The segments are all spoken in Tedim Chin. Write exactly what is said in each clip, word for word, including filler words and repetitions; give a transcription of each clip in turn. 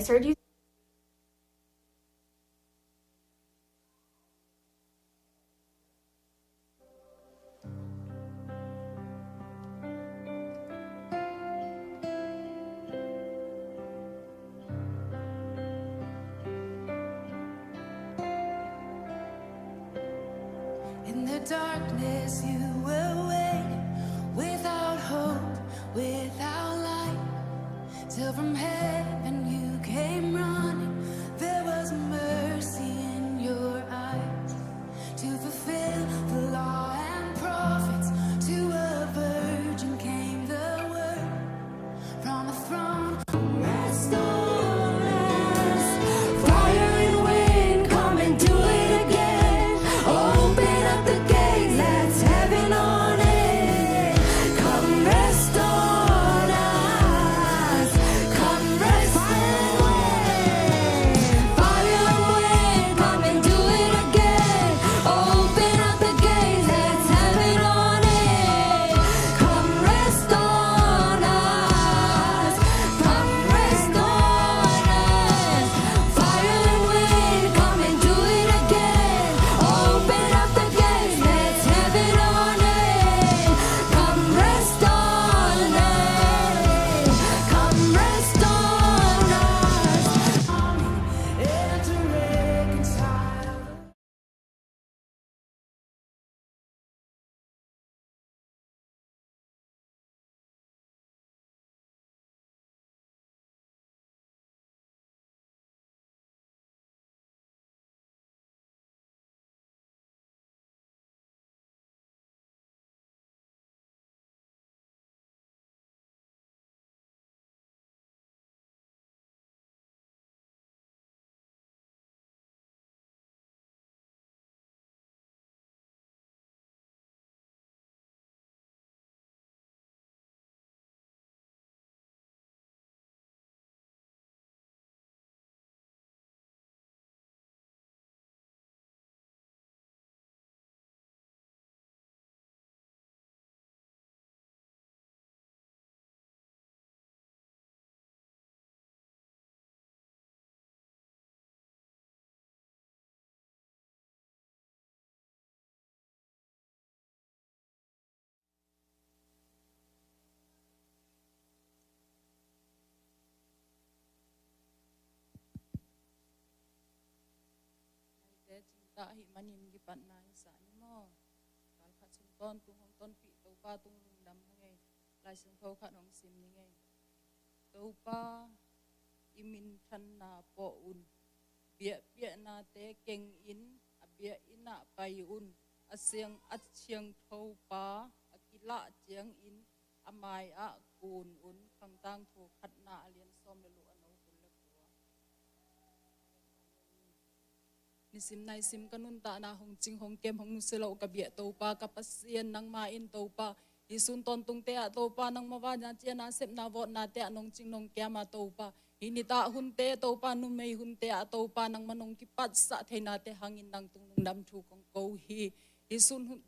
I heard you. In the darkness, you were waiting, without hope, without light. Till from heaven you came running, there was mercy in your eyes. To fulfill the law and prophets, to a virgin came the word. From the throne, rest on us. Fire and wind, come and do it again. Open up the gates, let's heaven on it. Come rest on us. Come rest on us. Fire and wind, come and do it again. Open up the gates, let's heaven on it. Come rest on us. Come rest on us. Fire and wind, come and do it again. Open up the gates, let's heaven on it. Come rest on us. Come rest on us. And to reconcile. Naite cingtah ahih manin kipatna hi sa ni maw? Kalkhat sung tawntung hong tonpih Topa tung lungdam hang ei. Lai Siangtho khat hong sim ning ei. Topa, i minthanna pawh un. Biakpiaknate keng in, a biakinn ah pai un. A siang, a siangtho pa a kilah ciangin a mai-ah kun un. Khang Tangthu khatna a lian sawm le luk, a neu kul le kua. Nisim naisim ka nuntakna hong cing hong kem hong nusia lo ka biak Topa, ka Pasian nangma in Topa, hih sun tawntungte ah Topa, nangma vana cian a sepna vawtnate ah nong cing nong kiam a Topa, hih nitah hunte Topa, numei hunte ah Topa, nangma nong kipatsah theinate hangin nang tung lungdam thu kong ko hi. Hih sun hun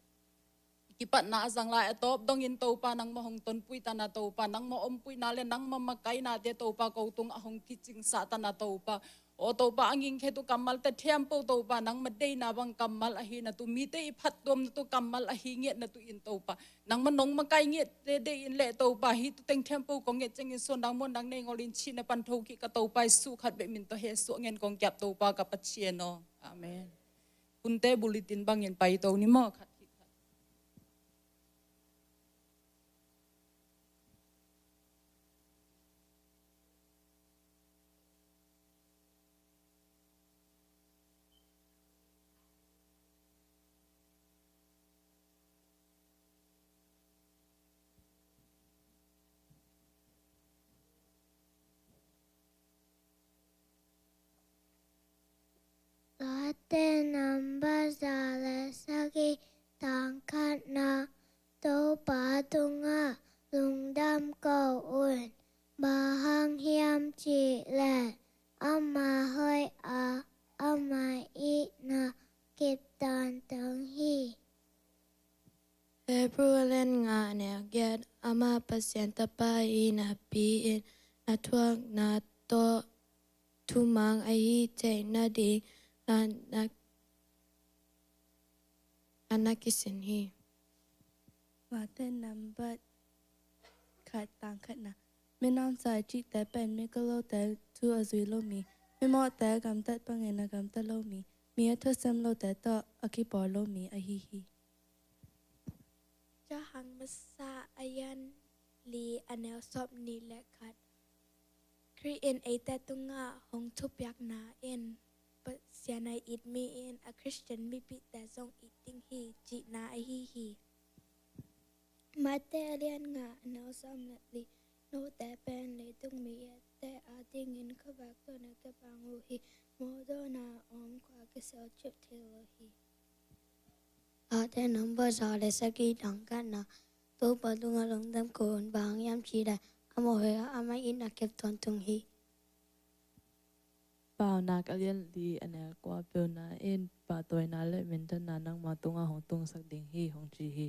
kipatna a zang lai a tawp dongin Topa nangma hong tonpui tana Topa, nangma ompuina le nangma makainate Topa ko tungah hong kicingsah tana Topa. Aw Topa, a ngingkhet uh kammalte thiampo Topa, nangma deina bang kammal ahi na tu, mite i phattuamna tu kammal ahi ngiat na tu in Topa, nangma nong makai ngiatte deih in leh Topa, hih tu teng thiampo kong nget ciangin suandang muandang nei ngolin cihna pan thokik ka Topa, Jesu khat bek min tawh he suah ngen kong kiap Topa ka Pathian aw. Amen. Hunte bulletin bangin paito ni maw, khat khit khat. Late namba za le sagih, tang khatna. Topa tungah lungdam ko un. Bang hang hiam cih leh ama hoih a, ama itna kip tawntung hi. Hebru a lian nga, a neu giat. Amah Pasian Tapa i napi in, na thuakna tawh thumang ahi theihna ding a na, a na kisin hi. Late nambat khat tang khatna. Minam ca i cihte pen mi kalote thu a zui lo mi, mimawhte gamtat bangin a gamta lo mi, mi a thusim lote tawh a kipawl lo mi ahi hi. Johan masa a lian li a neu sawmnih le khat. Khrih in eite tungah hong thupiakna in Pasian a it mi in a Khristian mipihte zong it ding hi cihna ahi hi. Mate a lian nga a neu sawm le li. Note pen leitung mi ette adingin khuavak tawh na kibang uh hi. Mawhdawnna a om khua kisel cip thei lo hi. Late nambat za le sagih tang khatna. Topa tungah lungdam ko un, bang hang hiam cih leh amah hoih a, amah in a kep tawntung hi. Paunak a lian li a neu kua. Pelna in pahtawina le minthanna nangma tungah hong tungsak ding hi, hong ci hi.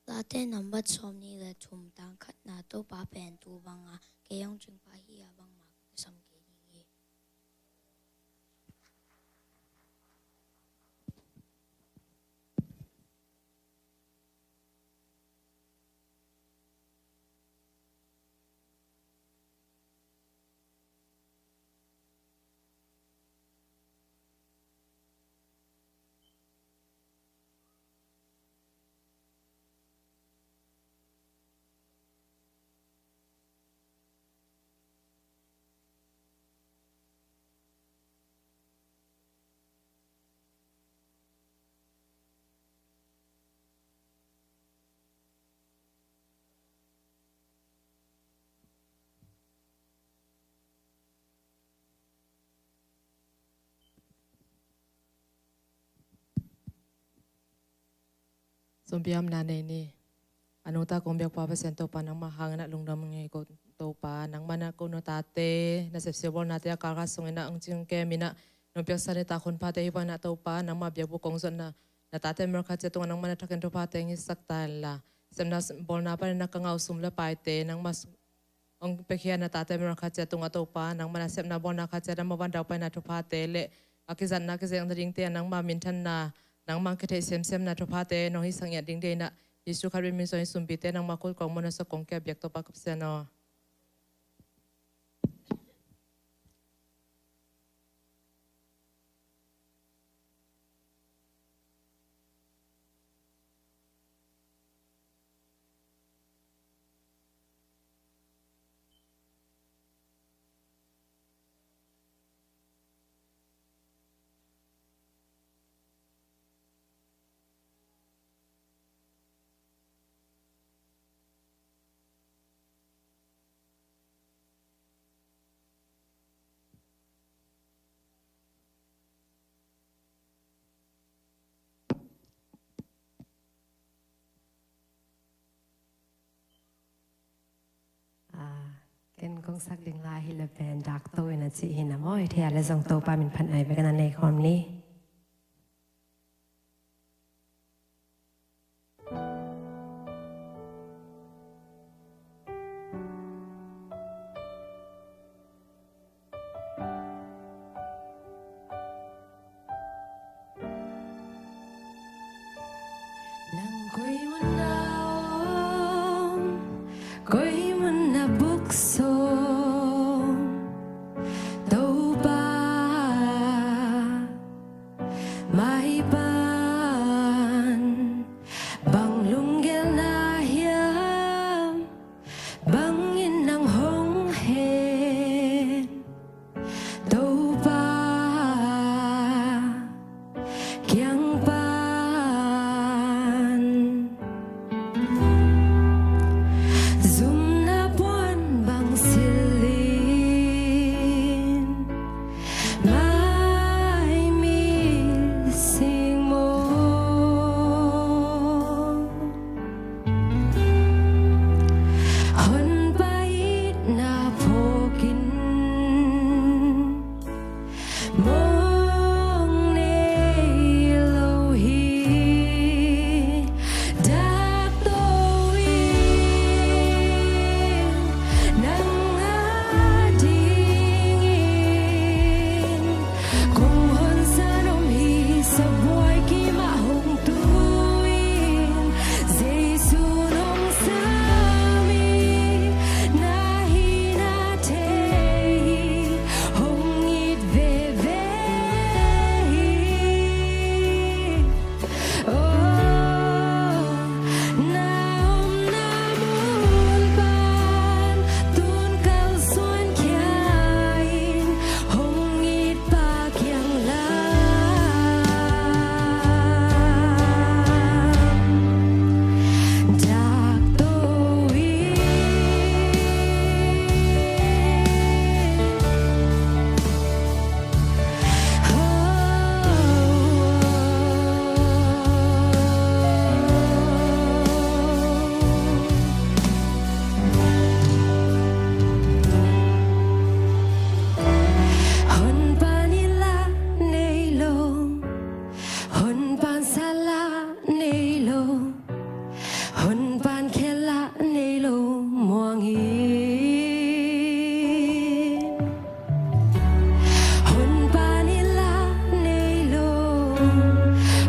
Late nambat sawmnih le thum tang khatna. Topa pen tu banga kei hong cingpah hi a, bangmah kisam kei ding hi. Sumpiam na nei ni. A nungta kong biakpa Pasian Topa, nangmah hangin a lungdam ngei ko Topa. Nangmah na ko na tate na sepsia bawlnate a kalka sungin a hong cingkem in a nong piaksa ni tak hun phate hi bangin a Topa, nangmah biakbuk kong zuatna na tate mimal khat ciat tungah nangmah na thakin thuphate hong hisak ta inla, sepna bawlna panin a ka ngah uh sum le paite nangmah hong piakhia na tate mimal khat ciat tungah Topa, nangmah na sepna bawlna khat ciat a maban daupaina thuphate le a kizatna kizekna dingte a nangmah minthanna, nangmah kitheih semsemna thuphate nong hisak ngiat ding deihna Jesu Khrih min suang hi. Sumpite nangmah khut kong muan a sa kong kia biak Topa ka Pasian aw. Ah, ken kong sak ding la hi le pen dak to in a cih hi na maw, i thei a le zong Topa min phat ai bek a na nei khawm ni. Nang koi mun na om, koi mun na buk sawm, Topa mai pan bang lunggel na hiam, bangin nang hong hen, Topa kiang pan. Zumna puan bang silin, mai mil sing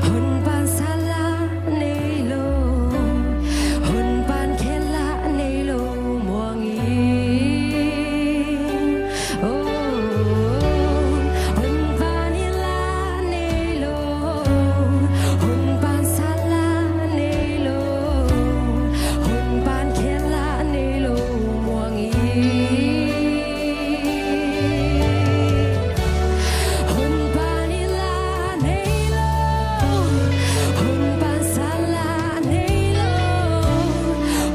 Hun pan sal lah nei lo, hun pan khel lah nei lo muang in. Oh, hun pan inn lah nei lo, hun pan sal lah nei lo, hun pan khel lah nei lo muang in. Hun pan inn lah nei lo, hun pan sal lah nei lo,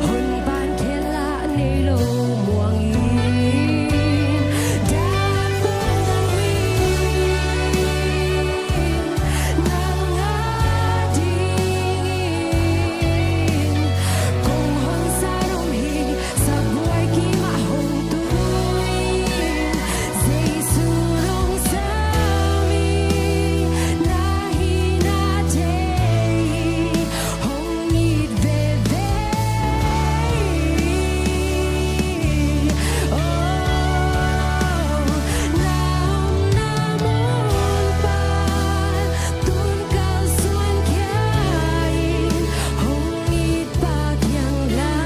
hun pan khel lah nei lo muang in. Dak bang in nang a dingin kong hong sa dong hi. Sabuai kimah hong tu in, Jesu hong sa mi na hi na thei, hong it veve. Oh, na omna mun pan tun kalsuan khia in, hong it Pa kiang lam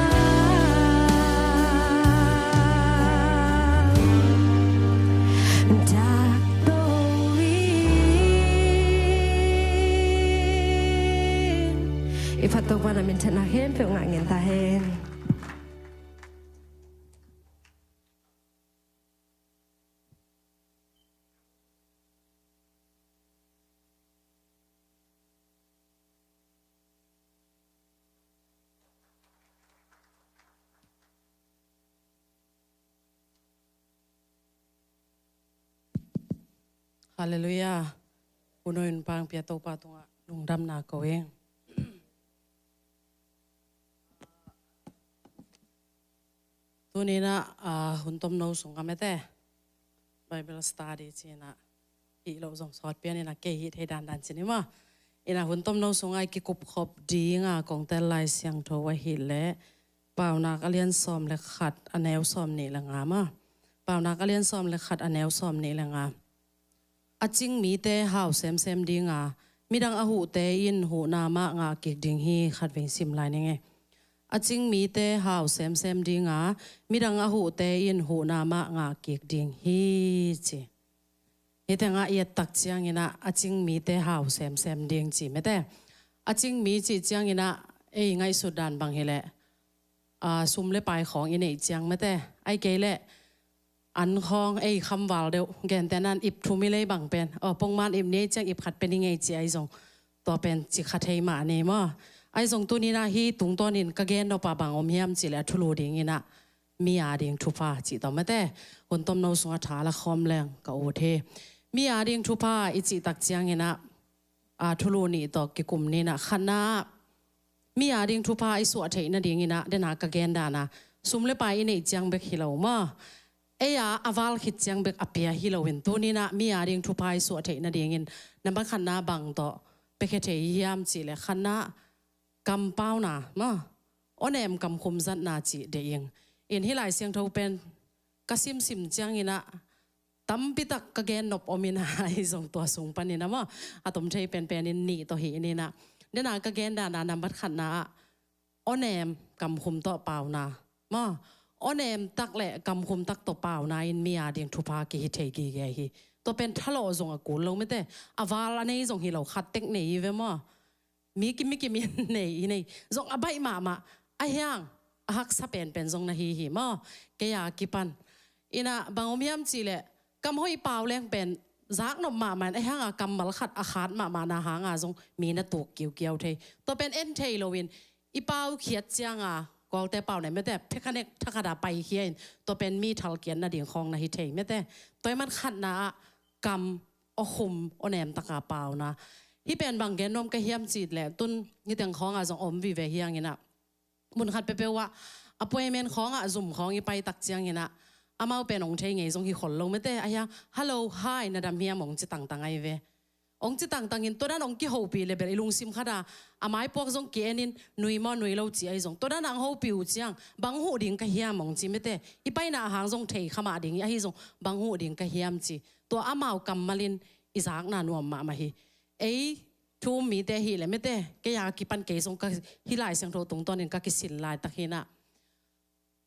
dak to in. I phat Topa na minthanna khempeuh ngah ngen ta hen. Halleluiah. Hun hong pia Topa tungah lungdamna ko ing. Tuni in ah, ah, hun tomno sungah mete Bible study ci-in ah, hih loh zong sawt pian in ah kei hih thei dandan ci ni maw. In ah hun tomno sungah i kikup khop ding a kong tel Lai Siangtho ahih leh Paunak a lian sawm le khat a neu sawm nih le nga maw. Paunak a lian sawm le khat a neu sawm nih le nga. A cing mite hau semsem ding a, midang a huhte in huhna mah ngah kik ding hi. Khatvei sim lai ning e. A cing mite hau semsem ding a, midang a huhte in huhna mah ngah kik ding hi ci. Hih tengah i et tak ciangin ah, a cing mite hau semsem ding ci mete. A cing mi cih ciangin ah, ei ngaihsut dan bang hi leh, ah, sum le pai khawng i neih ciang mete. Ahih kei leh an khawng ei khamval deuh, gentehna in ip thum i lei bang pen, aw, pongman ip ni ei ciang ip khat pen i ngei ci ahi zong, tua pen ci kha thei mah ni maw. Ahi zong tuni in ah hih tungtawnin ka gen nop a bang om hiam cih leh a thulu ding in ah mi a ding thupha cih tawh mete. Hun tomno sungah tha la khawm leng ka ut hi. Mi a ding thupha i cih tak ciangin ah, a, thulu nih tawh kikum ni in ah, khatna ah mi a ding thupha i suah theih nadingin ah, den a ka gen dan a, sum le pai i neih ciang bek hi lo maw. Ei a, a val khit ciang bek a pia hi loin, tuni in ah mi a ding thupha i suah theih nadingin, nambat khatna bang tawh piakhia thei hiam cih leh, khatna ah kampauna maw, awnem kamkhum zatna cih deih ing. In hih Lai Siangtho pen ka simsim ciangin ah, tampi tak ka gen nop om in ah, ahi zong tua sung panin ah maw, a tom thei penpen in nih tawh hi in ah, den a ka gen dan a, nambat khatna ah awnem kamkhum tawh pauna maw. Awnem tak le kamkhum tak tawh pauna in mi a ding thupha kihi thei gige hi. Tua pen thalawh zong a kul lo mete. A val a nei zong hi lo, khat tek nei hi ve maw. Mi kim, mi kim in nei, i nei zong a baih mahmah, a hiang, a haksa penpen zong na hi hi maw. Kei a kipan in ah bang om hiam cih leh, kam hoih pau leng pen zak nop mahmah in, a hiang a kammal khat a khat mahmahna hang a zong mi na tuk kiukiau thei. Tua pen en thei loin, i pau khiat ciang a, Kawlte pau nei mete, phekhanek thakhat a paikhia in, tua pen mi thalkiat nading khawng na hi thei mete. Tua ahih man khatna ah kam aw khum, awnem tak a pauna. Hih pen bang gen nuam ka hiam cih leh, tun hih teng khawng ah zong om vive hi hang in ah, mun khat peuhpeuh ah appointment khawng ah zum khawng i pai tak ciangin ah, amau pen hong thei ngei zong hi khol lo mete. A hiang, "Hello, hi, na dam hiam?" hong ci tangtang ahi ve. Hong ci tangtangin, tua dan hong kihopih leh bel i lungsim khat a, a maipuak zong ki-en in, "Nui maw, nui lo?" ci ahi zong, tua dan a hong hopih uh ciang, "Bang huh ding ka hiam?" hong ci mete. I paina a hang zong thei kha mah ding hi, ahi zong, "Bang huh ding ka hiam?" ci. Tua amau kammal in i zakna nuam mahmah hi. Ei thu um mite hi le mete, kei a kipan kei zong ka, hih Lai Siangtho tungtawnin ka kisin laitak hi inah,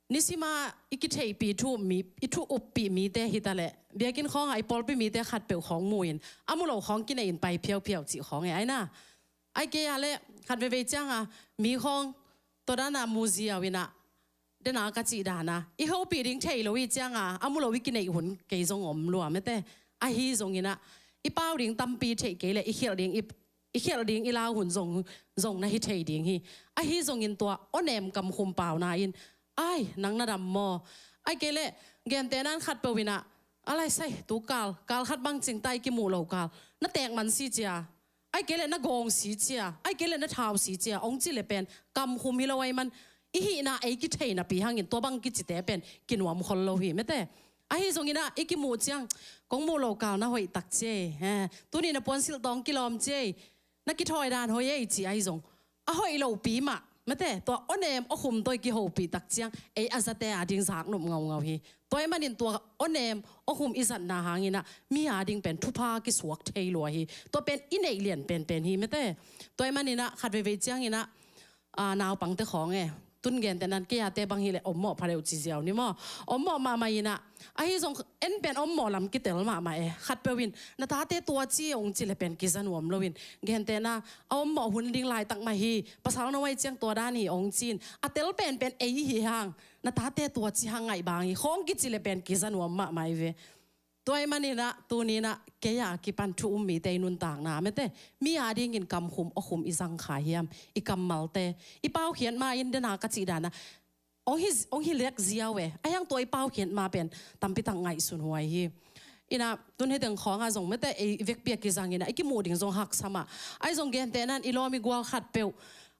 nisima i kitheihpih thu um mi, i thu uppih mite hi ta le, biakinn khawnga i pawlpi mite khatpeuh khawng mu-in a mu lo khawng kinei in pai phiaupiau cih khawng e ai na. Ai kei a le khat veivei cianga mi khawng tua dana mu ziau inah, dena ka cih dana i hopih ding thei lo i cianga a mu lo i kineih hun kei zong om lua mete. Ahi zong inah i pau ding tampi theih kei le i khialh ding i, i khialh ding i lau hun zong, zong na hi thei ding hi. Ahi zongin tua awnem kamkhum pauna in, ai nang na dam maw? Ai kei le gentehna in khatpeuh inah, a lai sai tu kal, kal khat bang cingta i kimuh lo kal, na teek man si cia, ai kei le na gawng si cia, ai kei le na thau si cia ong ci le pen kamkhum hi lo ai man, i hihna ei kithei napi hangin tua bang kicite pen kinuam khol lo hi mete. Ahi zong inah i kimuh ciang, kong muh lo kal na hoih tak cia, he, tuni na puansilh tawng kilawm cia, na kithawi dan hoih ei ci ai zong, a hoih lopi mah mete, tua awnem awkhum tawh i kihopih tak ciang ei a zate a ding zaknop ngaungau hi. Tua ai manin tua awnem awkhum i zatna hang inah mi a ding pen thupha kisuak thei lua hi. Tua pen i neih lian penpen hi mete. Tua ai man inah khat veivei ciang inah, a, naupangte khawng e, tun gentehna in kei a te bang hi le ommawh pha deuh ci ziau ni maw? Ommawh mahmah inah, ahi zong en pen ommawh lam kitel mahmah e. Khatpeuh in na tate tua ci ong ci le pen kiza nuam loin, gentehna a ommawh hun ding laitak mah hi, pasal no ai ciang tua dan hi ong ci-in a tel penpen ei hi hang, na tate tua ci hang ngaih bang hi khawng kici le pen kiza nuam mahmah i ve. Tua ai man inah tuni inah kei a kipan thu um mite i nuntakna mete, mi a dingin kamkhum awkhum i zang kha hiam? I kammalte, i paukhiat ma in dena ka cih dana ong hi, ong hi lek ziau e. Ahi hang tua i paukhiat ma pen tampi tak ngaihsun huai hi. Inah tun hi teng khawnga zong mete, ei vekpi a kizang inah i kimuh ding zong haksa mah. Ahi zong gentehna in i lawm i gual khatpeuh,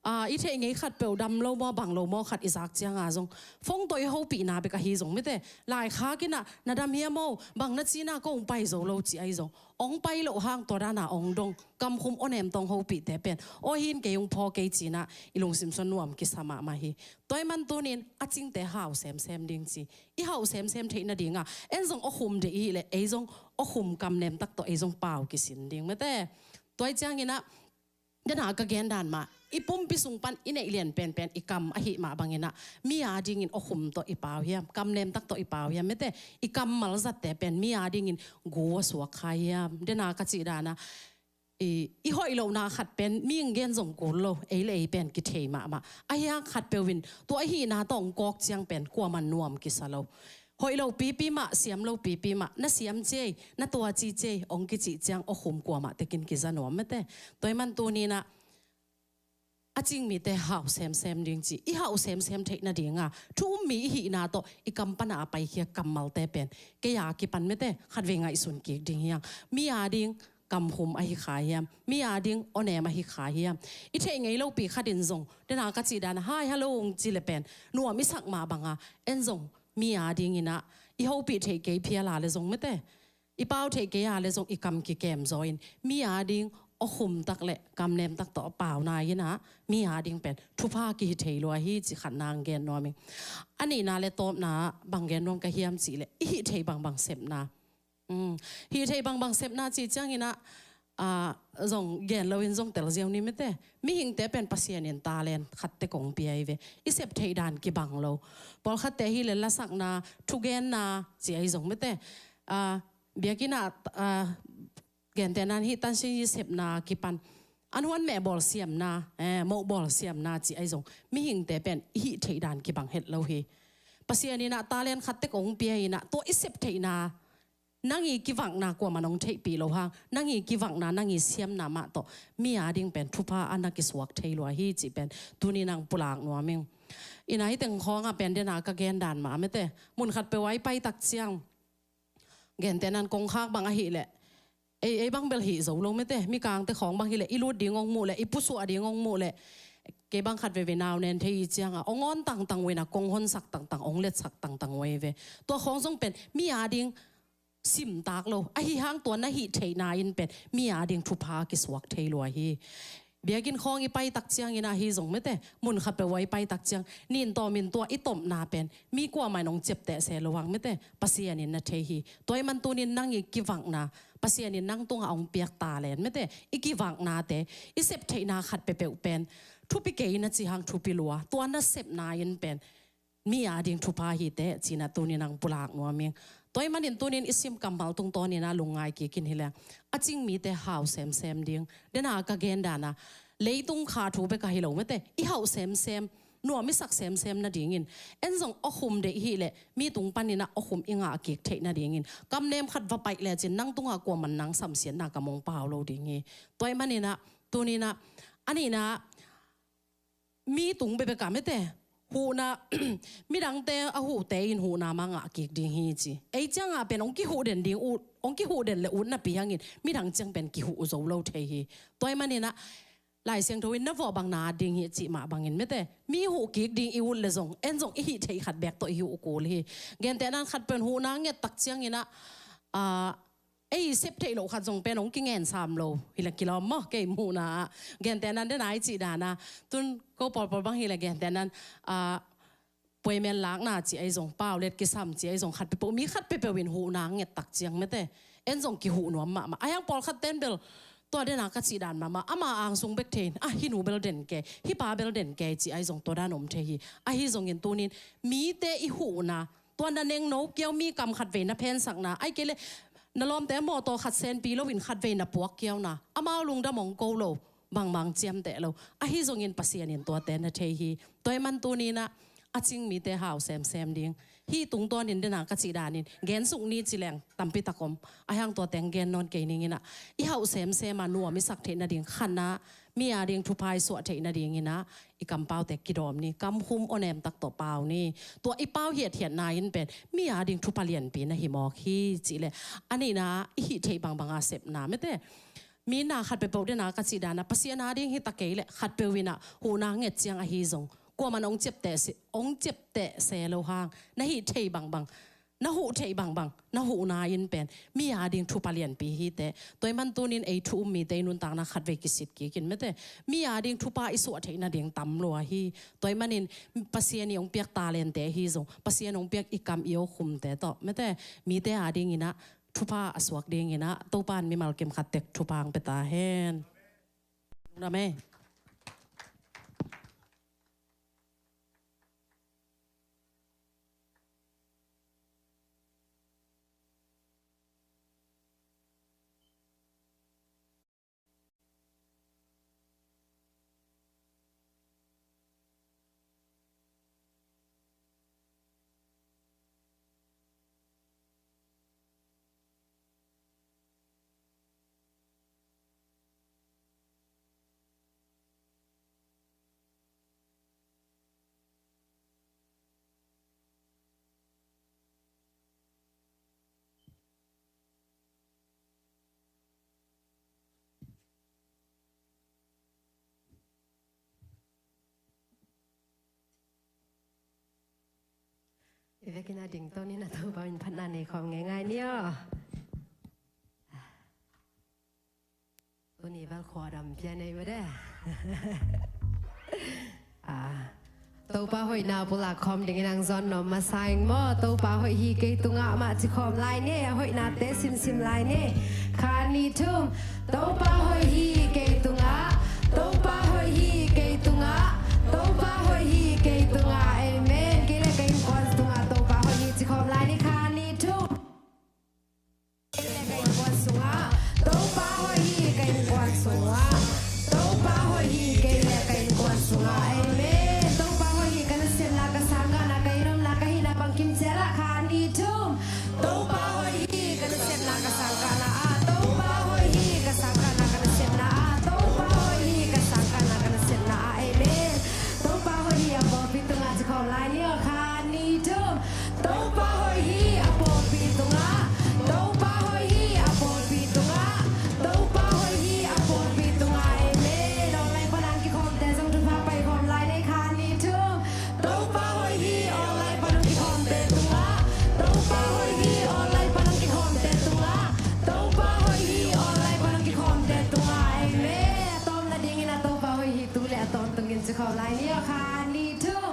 a, i theih ngei khatpeuh dam lo maw bang lo maw khat i zak cianga zong phone tawh i hopihna bek ahi zong mete, laikhak inah na dam hiam aw, bang na cina, kong pai zo lo ci ai zong ong pai loh hang tua dana ong dong, kamkhum awnem tawh ong hopihte pen aw hi in kei ung phaw kei ci inah i lungsim sung nuam kisa mahmah hi. Tua ai man tunin a cingte hau semsem ding ci, i hau semsem theih nadinga en zong awkhum deih i hih le ei zong awkhum kamnem tak tawh ei zong pau kisin ding mete. Tua ai ciang inah dena ka gen dan mah, i pumpi sung pan i neih lian penpen i kam ahi mah bang inah mi a dingin awkhum tawh i pau hiam, kamnem tak tawh i pau hiam mete? I kammal zatte pen mi a dingin gu a suak kha hiam? Dena ka cih dana i, i hoih lohna khat pen mi ong gen zong kul lo, ei le ei pen kithei mahmah. Ahi hang khatpeuh in tua ahihna tawh ong kawk ciang pen kuaman nuam kisa lo. Hoih lo pipi mah, siam lo pipi mah, na siam cia, na tua ci cia ong kicih ciang awkhum kuamah tekin kiza nuam mete. Tua ai man tuni inah a cing mite hau semsem ding ci, i hau semsem theih nadinga thu um mi i hihna tawh i kam pana a paikhia kammalte pen kei a kipan mete khat vei ngaihsun kik ding hi hang. Mi a ding kamkhum ahi kha hiam? Mi a ding awnem ahi kha hiam? I theih ngei lopi khat in zong dena ka cih dana hi hello ong ci le pen nuam i sak mah banga en zong mi a ding inah i hopih theih kei phial a le zong mete, i pau theih kei a le zong i kam kikem zaw in mi a ding awkhum tak le kamnem tak tawh a pau nai inah mi a ding pen thupha kihi thei lua hi ci khat nang gen nuam ing. A nihna le tawpna bang gen nuam ka hiam cih le i hih theih bangbang sepna. Um, hih theih bangbang sepna cih ciang inah, a, zong gen loin zong tel ziau ni mete. Mihingte pen Pasian in talent khat tek ong pia i ve. I sep theih dan kibang lo. Pawlkhatte hi le lasakna, thugenna ci ai zong mete. A, biakinn ah, a, gentehna in hih tansin i sepna kipan an huan meh bawl siamna, eh, moh bawl siamna ci ai zong mihingte pen i hih theih dan kibang het lo hi. Pasian inah talent khat tek ong pia inah tua i sep theihna nang i kivakna kuaman ong theihpih lo hang, nang i kivakna, nang i siamna mah tawh mi a ding pen thupha a na kisuak thei lua hi cih pen tuni nang pulak nuam ing. Inah hih teng khawnga pen dena ka gen dan mah mete, mun khatpeuh a i pai tak ciang gentehna in kongkhak bang ahi le ei, ei bang bel hih zo lo mete, mikangte khawng bang hi le i lut ding ong muh le i pusuah ding ong muh le kei bang khat veivei nau nen thei i cianga ong awn tangtang uh inah kong honsak tangtang, ong letsak tangtang uh ei ve. Tua khawng zong pen mi a ding simtak lo. Ahi hang tua na hih theihna in pen mi a ding thupha kisuak thei lua hi. Biakinn khawng i pai tak ciang inah hi zong mete, mun khatpeuh a i pai tak ciang nin tawmin tua i tawpna pen mi kuamah in ong ciapteh se lo hang mete, Pasian in na thei hi. Tua ai man tunin nang i kivakna Pasian in nang tungah hong piak talent, mete, i kivaknate, i sep theihna khat peuhpeuh pen thupi kei na ci hang thupi lua, tua na sepna in pen mi ading thupha hi teh, ci-in ah tuni-in hong pulak nuam ing. Tua ahih manin tuni-in i sim kammal tungtawn in ah lungngai kik in hi leng, a cing mite hau semsem ding. Dena ka gen dan ah, leitung kha thu bek ahi lo, mete, i hau semsem, nuam i sak semsem nadingin, en zong awkhum deih hi leh mi tung panin ah awkhum i ngah kik theih nadingin, kamnem khat va paih lecin nang tungah kuaman nang samsiatna kam hong pau lo ding hi. Tua ahih manin ah tuni-in ah, a nihna, mi tung bekbek ah, mete, huhna, midangte a huhte in huhna mah ngah kik ding hi, ci. Ei ciangah pen hong kihuh den ding ut, hong kihuh den le ut napi hangin midang ciang pen kihuh zo lo thei hi. Tua ahih manin ah Lai Siangtho in na vawh bang na at ding hi, cih mah bangin, mete, mi huh kik ding i ut leh zong, en zong i hih theih khat bek tawh i huh kul hi. Gentehna in khat pen huhna nget tak ciangin ah, ah, ei sep theih loh khat zong pen hong kingen sam lo hi leh kilawm maw, kei muhna ah. Gentehna in dena i cih dan ah, tun ko pawlpawl bang hi leh gentehna in, ah, appointment lakna ci ahi zong, pau let kisam ci ahi zong, khat peuhpeuh, mi khat peuhpeuh in huhna nget tak ciang, mete, en zong kihuh nuam mahmah. Ahi hang pawlkhat ten bel, tua dena ka cih dan mahmah, ama angsung bek thei in, ah, hih nu bel den kei, hih pa bel den kei ci ahi zong, tua dan om thei hi. Ahi zongin tuni-in mite i huhna, tua na nengno kiau, mi kam khat vei na phensakna, ahih kei leh na lawmte mawtaw khat senpi loin khat vei na puak kiauna, amau lungdam hong ko lo, bangmah ciamteh lo. Ahi zongin Pasian in tuate na thei hi. Tua ahih man tuni-in ah, a cing mite hau semsem ding. Hih tungtawnin dena ka cih danin gen suk ni ci leng tampi tak om. Ahi hang tua teng gen nawn kei ning in ah, i hau semsem a nuam i sak theih nading khatna, mi ading thupha i suah theih nadingin ah, i kampaute kidawm ni, kamkhum awnem tak tawh pau ni. Tua i pau hiathiatna in pen mi ading thupha lianpi na hi mawk hi, cih leh, a nihna, i hih theih bangbang a sepna, mete, mi na khat peuhpeuh dena ka cih dan ah, Pasian ading hi ta kei leh khat peuh in ah huhna nget ciang ahi zong, kuaman hong ciapteh se, hong ciapteh se lo hang, na hih theih bangbang, na huh theih bangbang, na huhna in pen mi ading thupha lianpi hi teh. Tua ahih man tuni-in ei thu um mite i nuntakna khat vei kisit kik in, mete, mi ading thupha i suah theih nading tam lua hi. Tua ahih manin Pasian in hong piak talente ahi zong, Pasian hong piak i kam i awkhumte tawh, mete, mite adingin ah thupha a suak dingin ah Topa in mimal kim khat tek thupha hong pia ta hen. Lungdam e. I vekin a dingto ni, na Topa min phatna nei khawm ngeingai ni aw. Tuni bel khua dam pia nei mah de. Ah, Topa hoihna pulak khawm dingin hong zawn nuam masa ing maw. Topa hoih hi kei tungah mah ci khawm lai ni, a hoihnate simsim lai ni. Khat, nih, thum. Topa hoih hi kei tungah, Topa hoih hi kei tungah, Topa hoih hi kei tungah. Amen. Kei le ka innkuan tungah Topa hoih hi ci khawm lai ni. Khat, nih, thum. Kei le ka innkuan sungah Topa hoih hi, ka innkuan sungah Topa hoih hi, kei le ka innkuan sungah. Amen. Topa hoih hi, ka nasepna, ka sangkahna, ka innopna, ka hihna bangkim ciat ah. Khat, nih, thum. Topa hoih hi, ka nasepna, ka sangkahna ah. Topa hoih hi, ka sangkahna, ka nasepna ah. Topa hoih hi, ka sangkahna, ka nasepna ah. Amen. Topa hoih hi a pawlpi tungah ci khawm lai ni aw. Khat, nih, thum. Topa hoih hi a pawlpi tungah. Topa hoih hi a pawlpi tungah. Topa hoih hi a pawlpi tungah. Amen. Online pan hong kikhawmte zong thupha pai khawm lai ni. Khat, nih, thum. Topa hoih hi online pan hong kikhawmte tungah. Topa hoih hi online pan hong kikhawmte tungah. Topa hoih hi online pan hong kikhawmte tungah. Amen. A tawpna dingin a Topa hoih hi tu le a tawntungin ci khawm lai ni aw. Khat, nih, thum.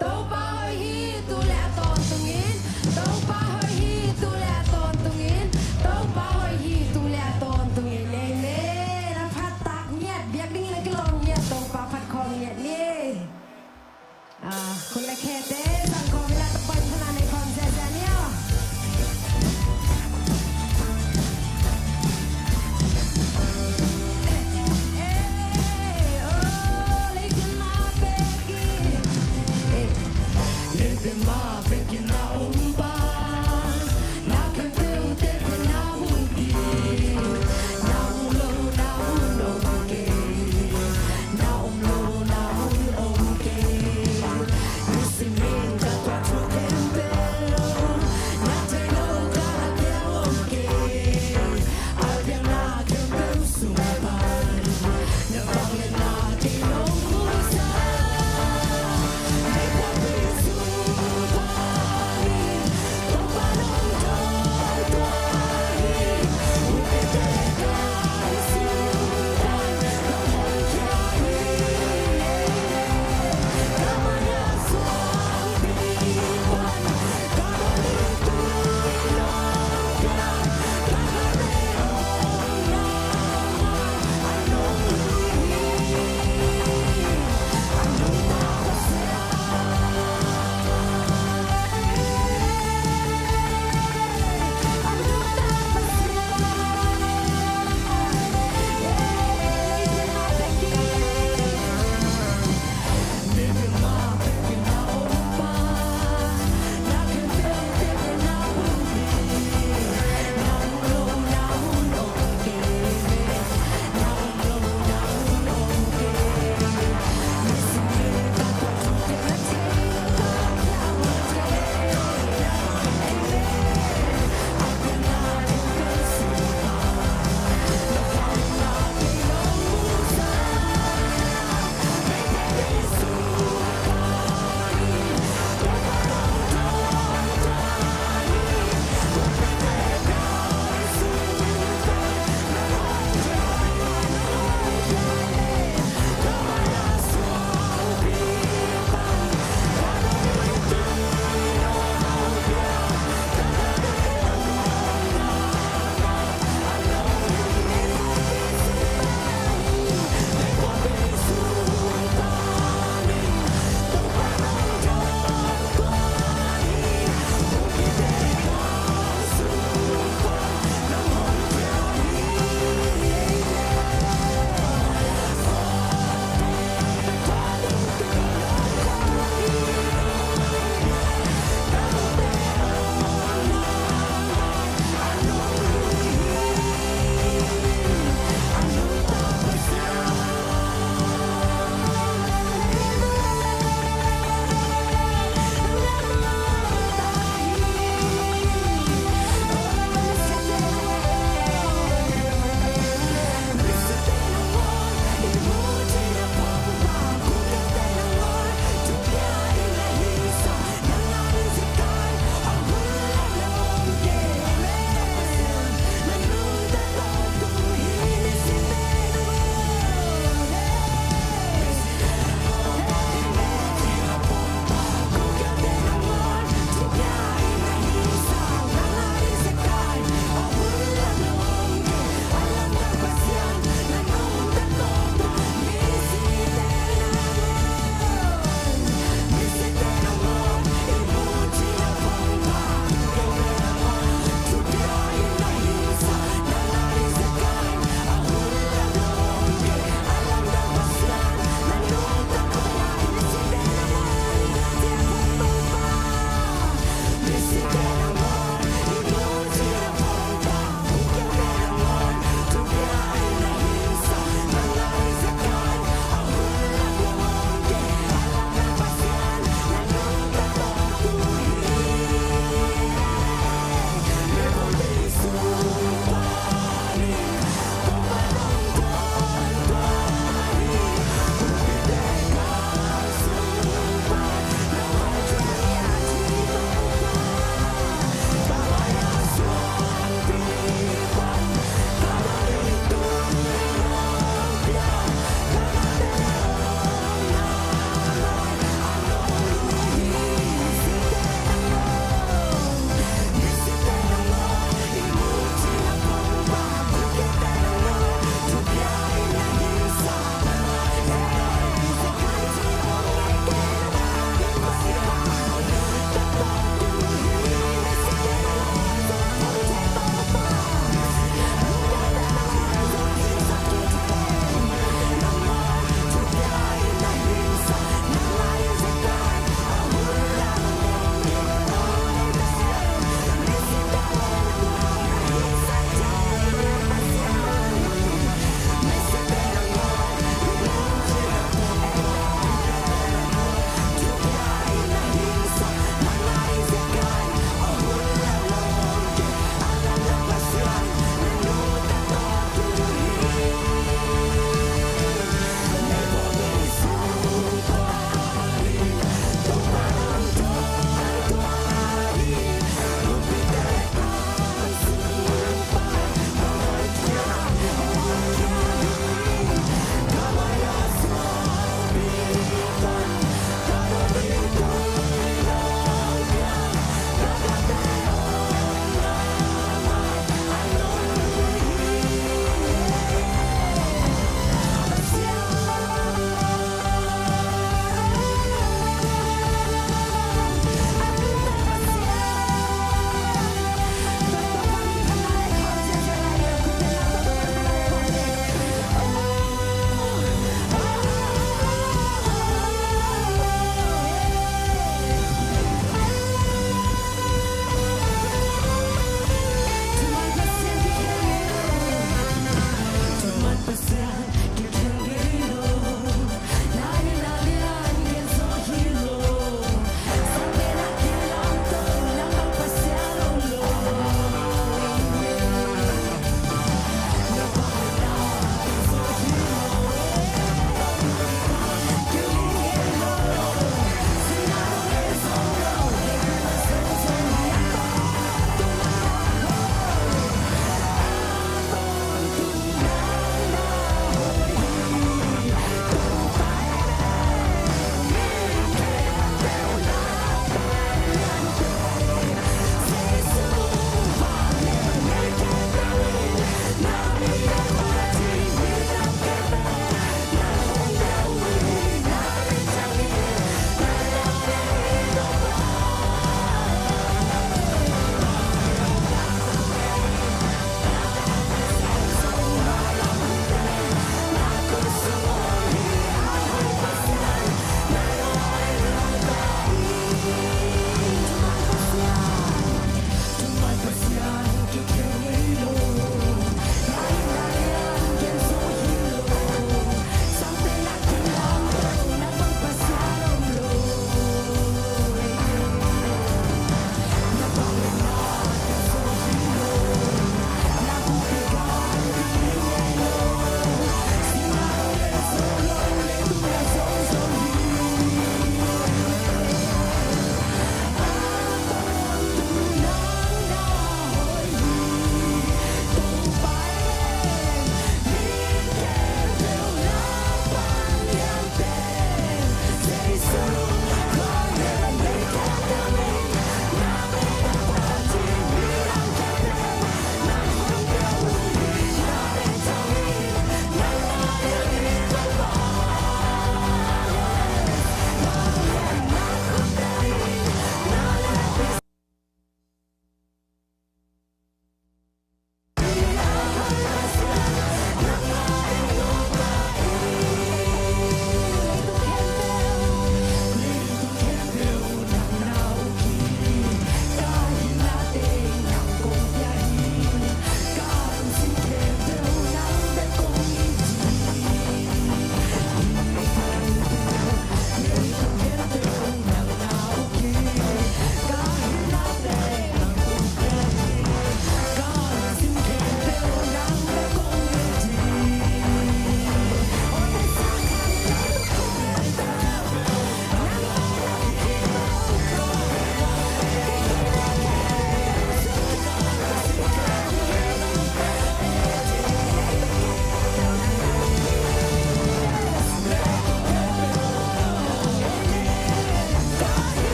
Topa hoih hi tu le a tawntungin, Topa hoih hi tu le a tawntungin, Topa hoih hi tu le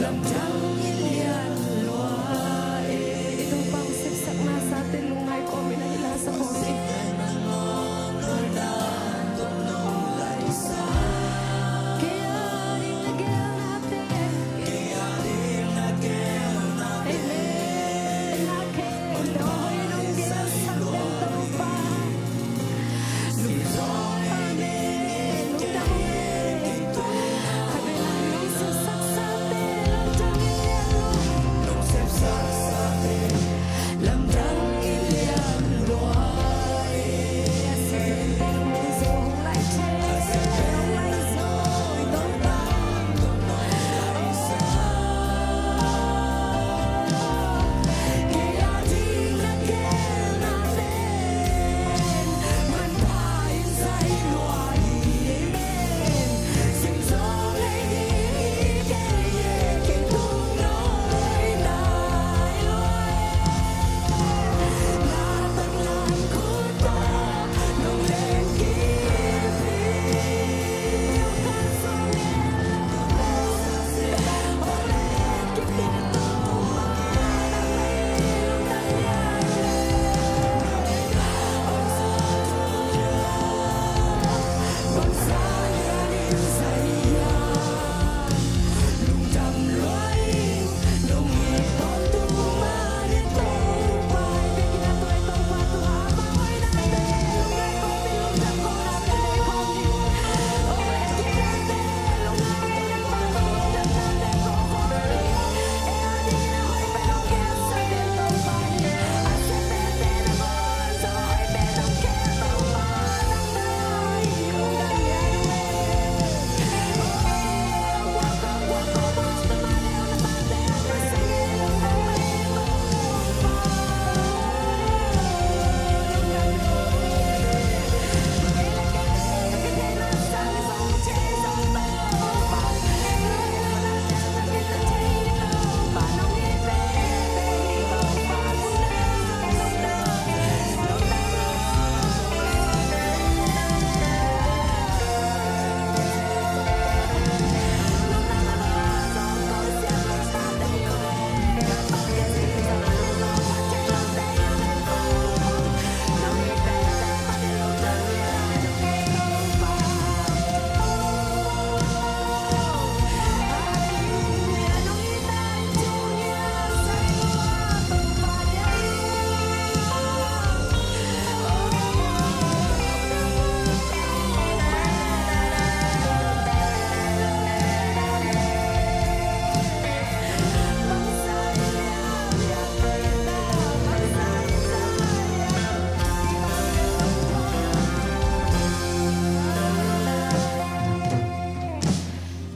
Lamdang i lian lua e. I Topa hong sepsak na sate lungngai kawmin a hi la sa kawmin. Kei a ding na gelnate. Amen.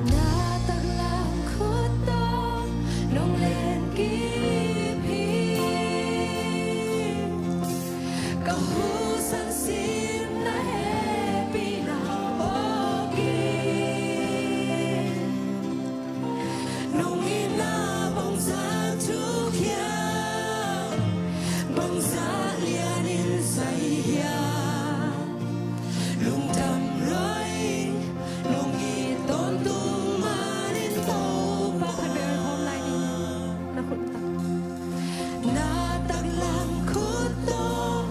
Na taklam khut tawh nong len kip hi. Ka husan sim na hehpihna mawk in. Nong itna bangzah thuk hiam, bangzah lianin zai hiam. Lungdam lua ing, nong it tawntung manin Topa. Khat bel hawm lai ni. Na khut tawh. Na taklam khut tawh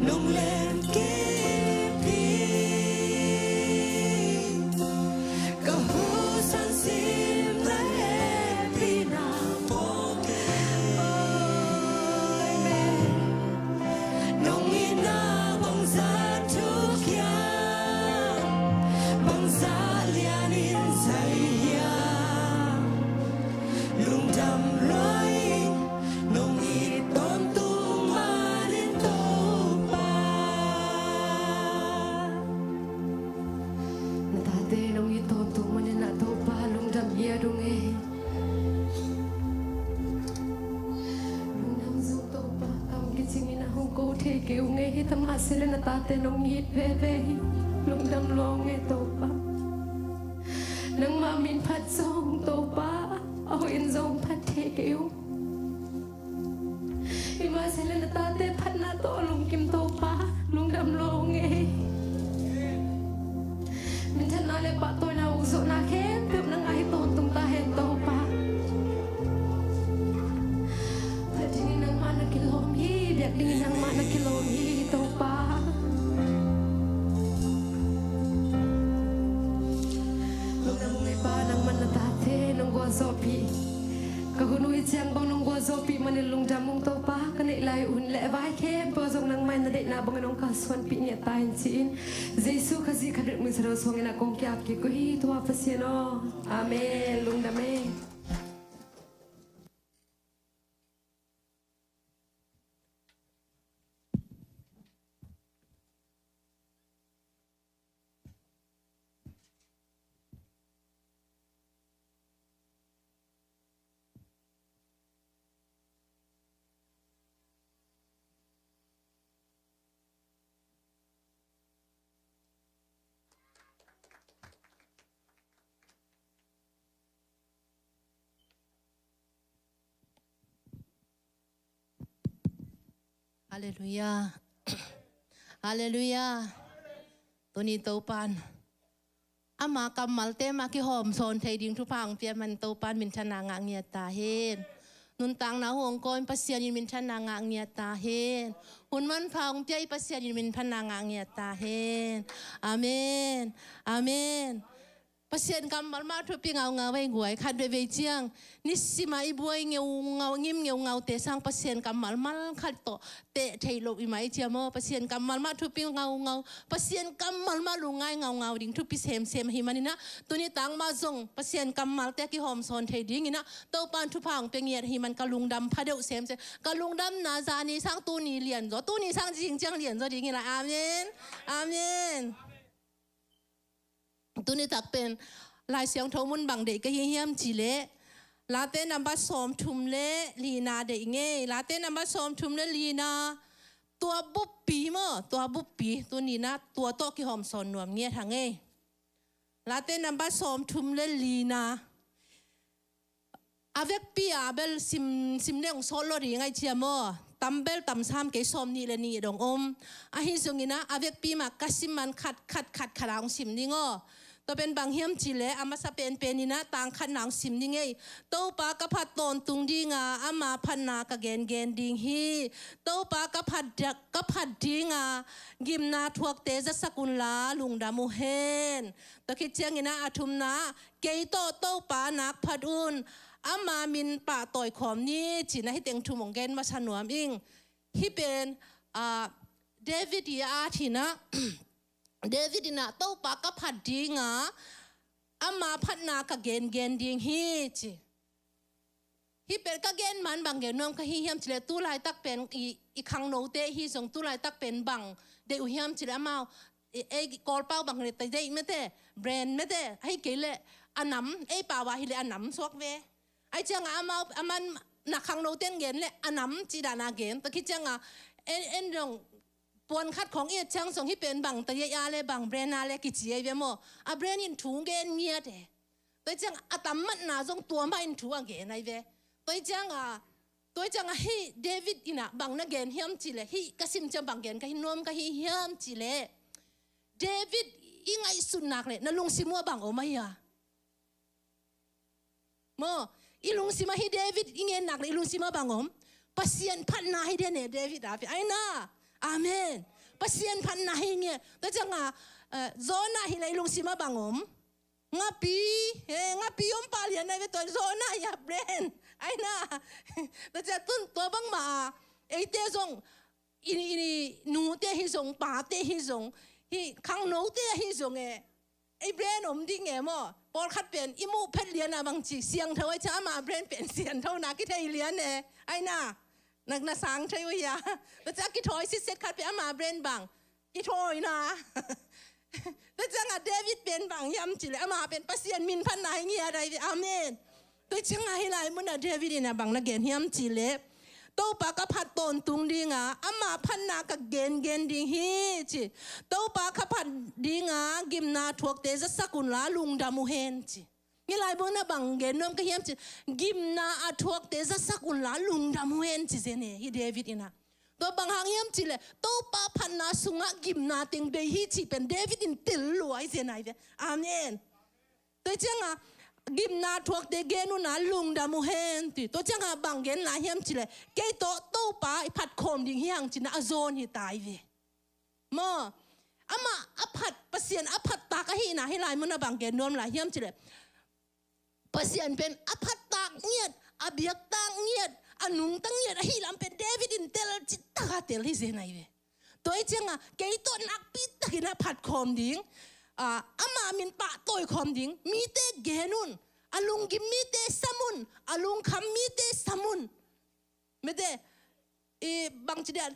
nong len kip hi. Ka husan sim na hehpihna mawk in. Amen. Nong itna bangzah thuk hiam, bangzah lianin zai hiam. Lungdam lua ing, nong it tawntung manin Topa. Na tate nong it tawntung manin ah Topa lungdam hi a dong e. Lungdam zong Topa kam kicingin ah hong ko thei kei ung e. Hi ta mah se leh na tate nong it veve hi. Lungdam lua ung e Topa. Nangmah min phat zong Topa a hoih in zong phat thei kei ung. Hi mah se leh na tate phatna tawh lungkim Topa lungdam lua ung e. Minthanna leh pahtawina ukzawhna khempeuh nang a hi tawntung ta hen Topa. Zawhpih. Ka hun uh hi ciang bang nong gualzawhpih manin lungdam ung Topa, ka neih lai hun le vai khempeuh zong nangmah in na deihna bangin hong kalsuanpih ngiat ta in ci-in Jesu Khazih khat bek min sa lo suangin a kong ki-ap kik uh hi. Tua Pasian aw. Amen. Lungdam e. Halleluiah. Halleluiah. Tuni Topan ama kammalte mah kihawm sawn thei ding thupha hong pia man Topan minthanna ngah ngiat ta hen. Nuntakna hong kawm Pasian in minthanna ngah ngiat ta hen. Hun manpha hong pia i Pasian in minthanna ngah ngiat ta hen. Amen. Amen. Pasian kammal mah thupi ngaungau ei guai, khat veivei ciang nisim a i buai ngeungau, ngim ngeungaute sang Pasian kammal mal khat tawh teh theih loh i mai cia maw. Pasian kammal mah thupi ngaungau, Pasian kammal mah lungngai ngaungau ding thupi semsem ahi manin ah, tuni tang mah zong Pasian kammalte a kihawm sawn thei dingin ah Topan thupha hong pia ngiat ahi man ka lungdam pha deuh semsem. Ka lungdamna zani sang tuni lianzaw, tuni sang zing ciang lianzaw ding hi lai. Amen. Amen. Tuni tak pen Lai Siangtho mun bang deih ka hi hiam cih leh, Late nambat sawmthum le lina deih ing ei. Late nambat sawmthum le lina, tua buppi maw, tua buppi, tuni-in ah tua tawh kihawm sawn nuam ngiat hang ei. Late nambat sawmthum le lina. A vekpi a bel sim, sim le hong sawt lo ding ai cia maw. Tam bel tam sam kei, sawmnih le nih dong om. Ahi zongin ah a vekpi mah ka sim man khat, khat, khat, khat a hong sim ding aw. Tua pen bang hiam cih leh a masa penpen in ah tang khatna hong sim ding ei. Topa ka phat tawntung ding a, ama phatna ka gengen ding hi. Topa ka phat dia-, ka phat ding a, gimna thuakte zasak unla lungdam uh hen. Tua khit ciangin ah a thumna, kei tawh Topa nak phat un, ama min pahtawi khawm ni, ci-in ah hih teng thum hong gen masa nuam ing. Hih pen, ah, David i a at hi-in ah, David in ah Topa ka phat ding a, ama phatna ka gengen ding hi, ci. Hih pen ka gen man bang gen nuam ka hi hiam cih leh, tu laitak pen i, i khangnote hi zong tu laitak pen bang deih uh hiam cih leh amau, ei, ei Kawlpau bang leh ta deih mete, brand mete, ahi kei leh a nam, ei pau a hi leh a nam suak ve. Ahi ciang a amau, a man na khangnote in gen leh a nam cih dan a gen. Tua khit ciang a en, en zong puan khat khawng i et ciang zong hih pen bang ta deih a leh bang brand a leh kici ai ve maw. A brand in thu gen ngiat e. Tua ciang a tam matna zong tua mah in thu a gen ai ve. Tua ciang a, tua ciang a hih David in ah bang na gen hiam cih leh, hih ka sim ciang bang gen ka hi nuam ka hi hiam cih leh, David i ngaihsut nak leh na lungsim uh ah bang om ahi a. Maw, i lungsim ah hih David i ngen nak leh i lungsim ah bang om? Pasian phatna hi den e David a pi. Ai na. Amen. Pasian phatna hi nge. Tua ciang a, eh, Jonah hi leh i lungsim ah bang om? Ngapi, eh, ngapi om pah lian ai ve, tua Jonah hi a brand. Ai na. Tua ciang tun tua bangmah a, eite zong, i, i nute hi zong, pate hi zong, hih khangnote hi zong e, ei brand om ding e maw. Pawlkhat pen i muh phet lian a bang ci, siangtho ai cia, ama brand pen siangtho na kithei lian e. Ai na. Nak na sang thei uh hia. Tua ciang a kithawi sitset khat pen ama brand bang, kithawina. Tua ciang a David pen bang hiam cih leh, ama pen Pasian min phatna hi ngiat ai ve. Amen. Tua ciang a hih lai mun ah David in ah bang na gen hiam cih leh, Topa ka phat tawntung ding a, ama phatna ka gengen ding hi, ci. Topa ka phat ding a, gimna thuakte zasak unla lungdam uh hen, ci. Hih lai mun ah bang gen nuam ka hiam cih, gimna a thuakte zasak unla lungdam uh hen, ci zen e, hih David in ah. Tua bang hang hiam cih leh, Topa phatna sungah gimna teng bei hi cih pen David in tel lua ai zen ai ve. Amen. Tua ciang a, gimna thuakte gen unla lungdam uh hen, ci. Tua ciang a bang gen lai hiam cih leh, kei tawh Topa i phat khawm ding hi hang, ci-in ah a zawn hi ta ai ve. Maw, amah a phat, Pasian a phat tak ahihna hih lai mun ah bang gen nuam lai hiam cih leh, Pasian pen a phat tak ngiat, a biak tak ngiat, a nungta ngiat ahi lam pen David in tel cih taka tel hi zen ahi ve. Tua hi cianga kei tawh nakpi takin a phat khawm ding, a, ama min pahtawi khawm ding mite gen un, a lunggim mite sam un, a lungkham mite sam un. Mite, i bangci dia,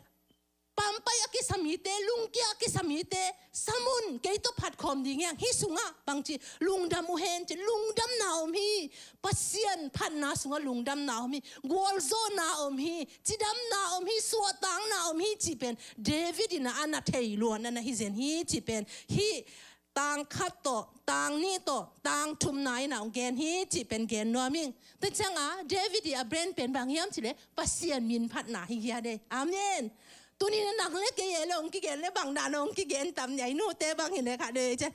pampai a kisa mite, lungkia a kisa mite sam un, kei tawh phat khawm ding hiang. Hih sungah bangci, lungdam uh hen ci, lungdamna om hi. Pasian phatna sungah lungdamna om hi. Gualzawhna om hi. Cidamna om hi. Suahtakna om hi cih pen David in a na thei luan a na hi zen hi cih pen hih tang khat tawh, tang nih tawh, tang thumna in a hong gen hi cih pen gen nuam ing. Tua cianga David i a brand pen bang hiam cih leh Pasian min phatna hi hiat ei. Amen. Tuni na nang le kei e le hong kigen le bang dan hong kigen tam nia, i nute bang hi le kha de ciang.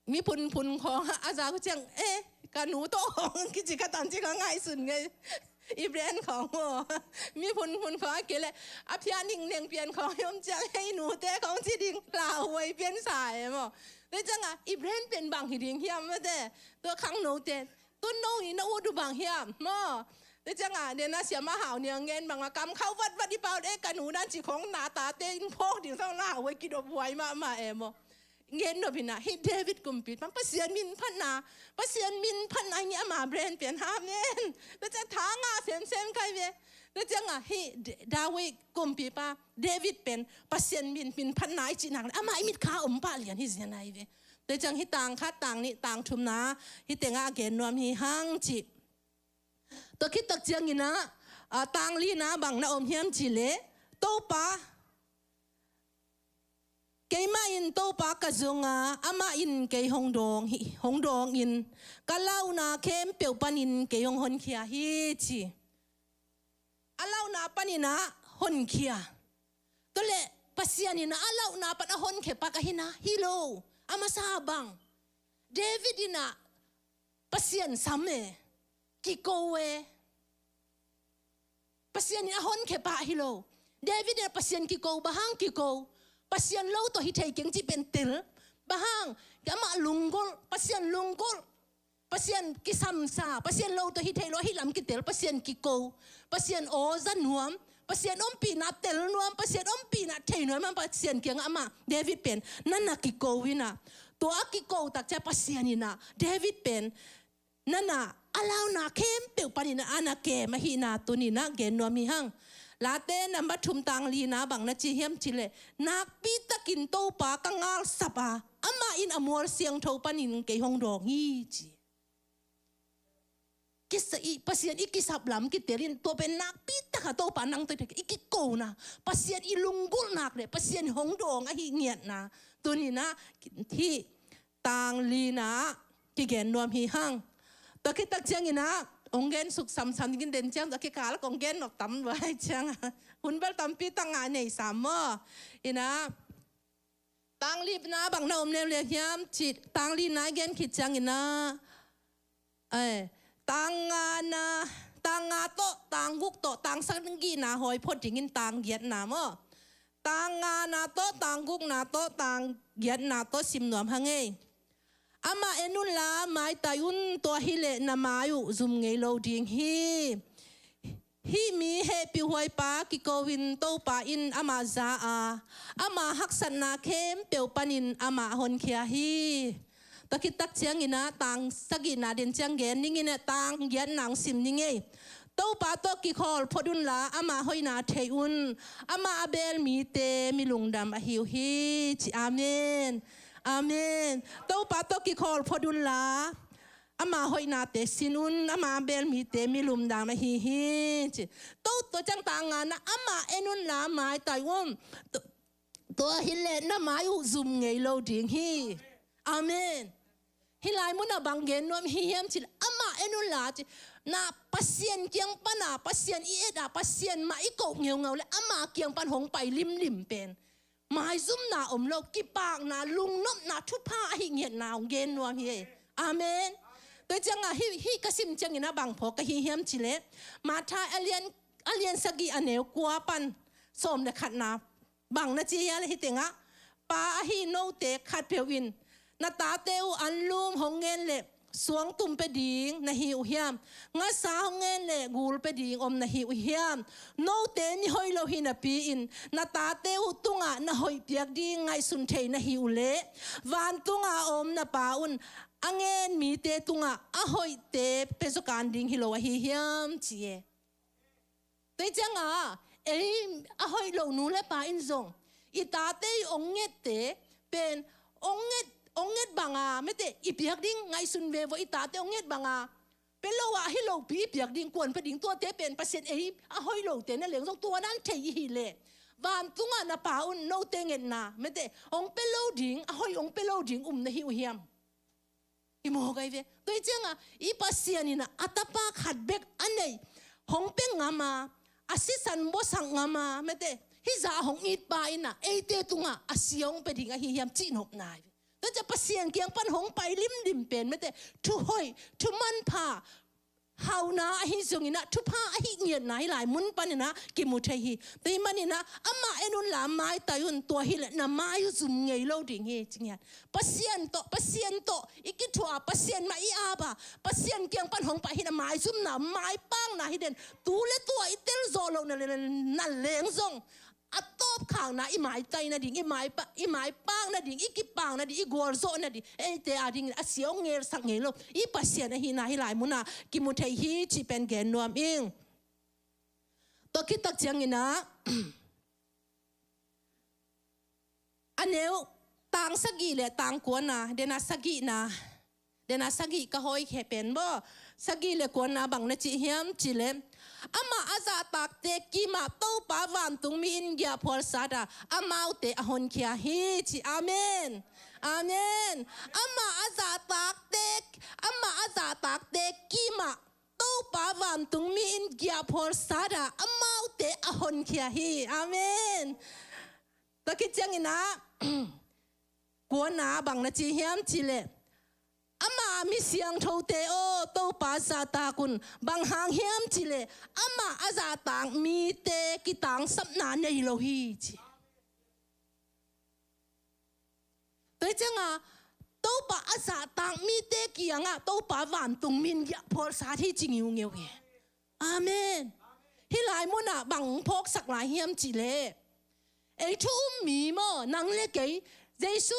Mi phunphun khawng a za uh ciang, eh, ka nu tawh khawng kici ka tan ci ka ngaihsun ngei. I brand khawng maw. Mi phunphun khawng a kei le a phiat ningneng pian khawng i om ciang, eh, i nute khawng ci ding lauhuai pian sa e maw. Tua cianga i brand pen bang hi ding hiam mate. Tua khangnote, tun no i na ut uh bang hiam maw. Tua cianga den a siam a hau niang ngen banga kam khau vatvat i pau de ka nu dan ci khawng na tate in phawk ding sang lauhuai kidop huai mahmah e maw. Ngen nop in a hih David kumpi pan Pasian min phatna, Pasian min phatna hi ngi ama brand pian. Amen. Tua ciang tha ngah semsem kai ve. Tua cianga hih D-, David kumpipa David pen Pasian min, min phatna i cih nak le amah i mitkha om pah lian hi zian ahi ve. Tua ciang hih tang khat, tang nih, tang thumna hih tengah a gen nuam hi hang cih. Tua khit tak ciangin ah, a, tang lina bang na om hiam cih leh, Topa, keimah in Topa ka zong a, amah in kei hong dawng hi, hong dawng in, ka launa khempeuh panin kei hong honkhia hi ci. A launa panin ah honkhia. Tua leh Pasian in ah a launa pan a honkhia pak ahi na hi lo. A masa bang, David in ah Pasian sam e, kiko e. Pasian in a honkhia pah hi lo. David in a Pasian kiko, bang hang kiko? Pasian lo tawh hi thei keng cih pen tel. Bang hang? Amah lunggulh, Pasian lunggulh. Pasian kisamsa, Pasian lo tawh hi thei lo, hih lam kitel, Pasian kiko, Pasian aw za nuam, Pasian ompihna tel nuam, Pasian ompihna thei nuam, Pasian kiangah amah David pen na na kiko in ah. Tua a kiko tak ciang Pasian in ah David pen na na a launa khempeuh panin ah a na kem ahihna tuni-in ah gen nuam hi hang. Late number thum tang lina bang na ci hiam cih leh, nakpi takin Topa ka ngalsap a, amah in a mual siangtho panin kei hong dawng hi ci. Kisa i, Pasian i kisap lam kitel in, tua pen nakpi taka Topa nang tawh i kikona, Pasian i lunggulh nak leh Pasian hong dawng ahih ngiatna tuni-in ah hih tang lina kigen nuam hi hang. Tua khit tak ciangin ah hong gen suk samsam dingin den ciang, tua kikal ah hong gen nop tam lua ahih ciangin hun bel tampi tak ngah nei sam maw. In ah tang lina bang na om leuleu hiam cih, tang lina gen khit ciangin ah, eh, tang ngana, tang nga tawh, tang guk tawh, tang sagihna hawi phot dingin tang giatna maw. Tang ngana tawh, tang gukna tawh, tang giatna tawh sim nuam hang ei. Amah en unla maitai un, tua hileh na mai uh zum ngei lo ding hi. Hih mi hehpihhuaipa kiko-in Topa in amah za a, ama haksatna khempeuh panin amah honkhia hi. Tua khit tak ciangin ah tang sagihna den ciang gen ning in ah tang giatna hong sim ning ei. Topa tawh kikhawl phot unla ama hoihna thei un. Amah a beel mite mi lungdam ahi uh hi ci. Amen. Amen. Topa tawh kikhawl phot unla ama hoihnate sin un, ama beel mite mi lungdam ahi hi ci. Tua, tua ciang tang ngana, amah en unla maitai un. Tua, tua hileh na mai uh zum ngei lo ding hi. Amen. Hih lai munah bang gen nuam hi hiam cih leh, amah en unla ci. Na Pasian kiang pana, Pasian i et a, Pasian mah i koh ngeungau leh ama kiang pan hong pai limlim pen maizumna om lo, kipakna, lungnopna, thupha ahih ngiatna hong gen nuam hi. Amen. Tua ciangah hih, hih ka sim ciangin ah bang phawk ka hi hiam cih leh, Matthai a lian, a lian sagih a neu kua pan sawm le khatna bang na ci hiam leh hih tengah, pa ahi note khatpeuh in na tate uh anlum hong ngen leh suangtum pia ding na hi uh hiam? Ngasa hong ngen leh gul pia ding om na hi uh hiam? Note mi hoih lo hi napi-in na tate uh tungah na hoih piak ding ngaihsun thei na hi uh leh, vantunga a om na Pa un a ngen mite tungah a hoihte pia zaw kan ding hi lo ahi hiam, ci e. Tua hi cianga ei a hoih lo nu le pa in zong i tate i ong ngette pen ong nget, ong nget banga mete i piak ding ngaihsun ve vaw, i tate ong nget banga pia lo ah hi lopi i piak ding, kuan pia ding, tuate pen Pasian ei a hoih lote na leng zong tua dan thei i hi leh, vantungah na Pa un note ngetna mete ong pia lo ding, a hoih ong pia lo ding um na hi uh hiam? I mawk ai ve. Tua hi cianga i Pasian in ah a tapa khat bek a nei hong pia ngam a, a sisan buasak ngam a mete hih zah hong it pa in ah eite tungah a sia hong pia ding ahi hiam cih nopna ai ve. Tua hi ciang Pasian kiang pan hong pai limlim pen mete thu hoih, thu manpha, hauhna ahi zongin ah thupha ahi ngiatna hih lai mun panin ah kimu thei hi. Tua hih manin ah amah en unla maitai un, tua hileh na mai uh zum ngei lo ding hi ci ngiat. Pasian tawh, Pasian tawh i kithuah a, Pasian mah i ap a, Pasian kiang pan hong pai hi na maizumna, maipakna hi den. Tu le tua i tel zawh lohna le na leng zong a tawpkhakna i maitai nading, i maipa, i maipak nading, i kipak nading, i gualzawh nading, eite adingin a sia hong ngelsak ngei lo i Pasian ahihna hih lai munah kimu thei hi cih pen gen nuam ing. Tua khit tak ciangin ah a neu tang sagih le tang kuana, dena sagihna, dena sagih ka hawi khe pen baw. Sagih le kuana bang na cih hiam cih leh, amah a zahtakte kimah Topa vantungmi in giahphual sat a, amaute a honkhia hi ci. Amen. Amen. Amah a zahtakte, amah a zahtakte kimah Topa vantungmi in giahphual sat a, amaute a honkhia hi. Amen. Tua khit ciangin ah kuana bang na cih hiam cih leh, ama mi siangthote aw, Topa zahtak un. Bang hang hiam cih leh, amah a zahtak mite kitangsapna nei lo hi ci. Tua hi cianga Topa a zahtak mite kiangah Topa vantungmi in giahphual sat hi ci ngiungeu hi. Amen. Hih lai munah bang phawksak lai hiam cih leh, ei thu um mi maw, nang le kei Jesu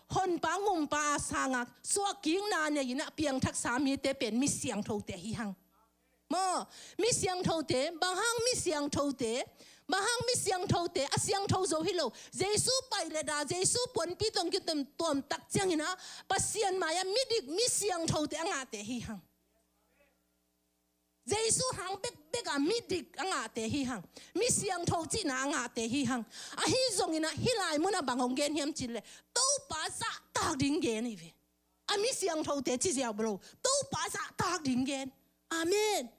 honpa ngumpa a sangah suahkikna nei in ah piangthaksa mite pen mi siangthote hi hang. Maw, mi siangthote, bang hang mi siangthote, bang hang mi siangthote, a siangtho zo hi lo. Jesu paileta, Jesu puanpi tawh kitom tuam tak ciangin ah Pasian mai-ah midik mi siangthote a ngahte hi hang. Jesu hang bekbek a midik a ngahte hi hang. Mi siangtho cihna a ngahte hi hang. Ahi zongin ah hih lai munah bang hong gen hiam cih leh, Topa zahtak ding gen hi ve. A mi siangthote ci ziau belo, Topa zahtak ding gen. Amen.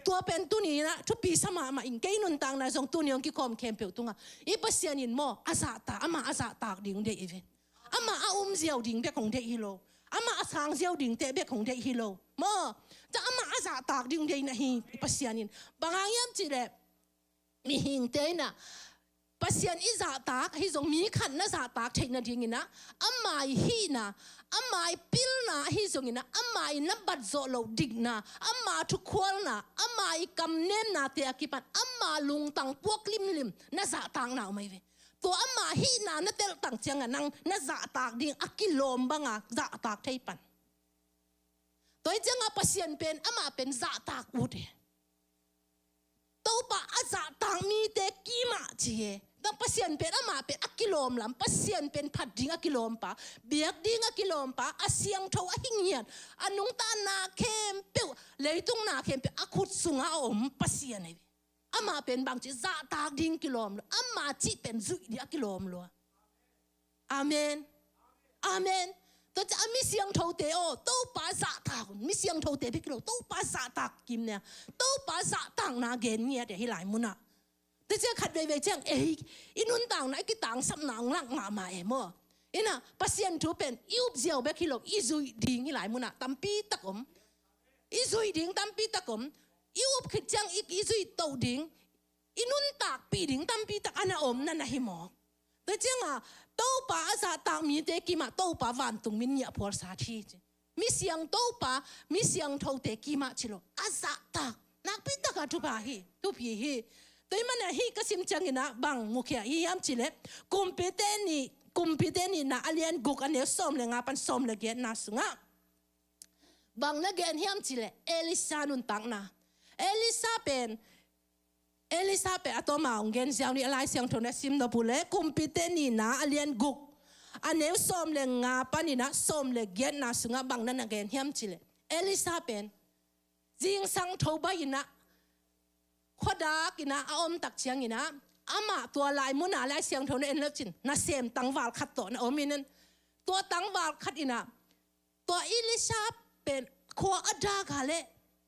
Tua pen tuni in ah thupi sa mahmah ing. Kei nuntakna zong tuni hong kikhawm khempeuh tungah i Pasian in maw, a zahtak, amah a zahtak ding deih hi ve. Amah a um ziau ding bek hong deih hi lo. Amah a sang ziau dingte bek hong deih hi lo. Maw, tua amah a zahtak ding deih na hi i Pasian in. Bang hang hiam cih leh, mihingte in ah Pasian i zahtak ahi zong, mi khat na zahtak theih nadingin ah ama i hihna, ama i pilna ahi zongin ah ama i na bat zawh loh dikna, ama thukhualna, ama i kamnemnate a kipan ama lungtang puak limlim na zahtakna om ahi ve. Tua ama hihna na teltang ciangah nang na zahtak ding a kilawm banga zahtak thei pan. Tua hi ciangah Pasian pen amah pen zahtak ut hi. Topa a zahtak mite kimah ci hi. Tua Pasian pen amah pen a kilawm lam, Pasian pen phat ding a kilawmpa, biak ding a kilawmpa, a siangtho ahi ngiat, a nungta na khempeuh, leitung na khempeuh a khut sungah a om Pasian ahi. Amah pen bangci zahtak ding kilawm lo, amah cih pen zuih ding a kilawm lo. Amen. Amen. Tua ciang a mi siangthote aw, Topa zahtak un, mi siangthote bek hi lo, Topa zahtak kim nia, Topa zahtakna gen ngiat hi lai munah. Tua ciang khat veivei ciang ei i nuntakna i kitangsapna hong lak mahmah e maw. Inah Pasian thu pen i up ziau bek hi lo, i zuih ding hi lai munah tampi tak om. I zuih ding tampi tak om. I up khit ciang i, i zuih toh ding, i nuntakpih ding tampi tak a na om na na hi mawk. Tua ciangah Topa a zahtak mite kimah Topa vantungmi in giahphual sat hi ci. mi siangtho pa, mi siangthote kimah ci lo. A zahtak nakpi taka thupha hi, thupi hi. Tua ahih manin hih ka sim ciangin ah bang mukhia hi hiam cih leh, Kumpite Ni, Kumpite Nihna a lian guk a neu sawm le nga pan sawm le giatna sungah bang na gen hiam cih leh Elisha nuntakna. Elisha pen, Elisha pen a tawma hong gen ziau ni. A Lai Siangtho na sim nop uh leh Kumpite Nihna a lian guk a neu sawm le nga panin ah sawm le giatna sungah bang na na gen hiam cih leh, Elisha pen zingsang tho bai-in ah, khuadak in ah a om tak ciangin ah, amah tua lai munah Lai Siangtho na en le cin, nasem tangval khat tawh na om in, tua tangval khat in ah, tua Elisha pen khua a dak a leh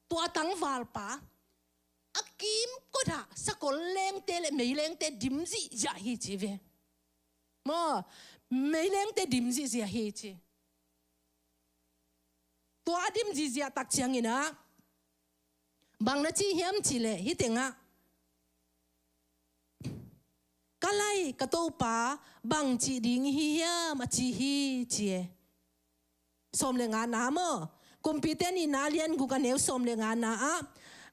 tua tangvalpa a kimkot ah sakol lengte le meilengte dim zihziah hi ci ve. Maw, meilengte dim zihziah hi ci. Tua a dim zihziah tak ciangin ah bang na ci hiam cih leh, hih tengah, "Ka lai, ka Topa, bang cih ding i hi hiam?" a ci hi ci e. Sawm le ngana maw, Kumpite Nihna a lian guk a neu sawm le ngana ah,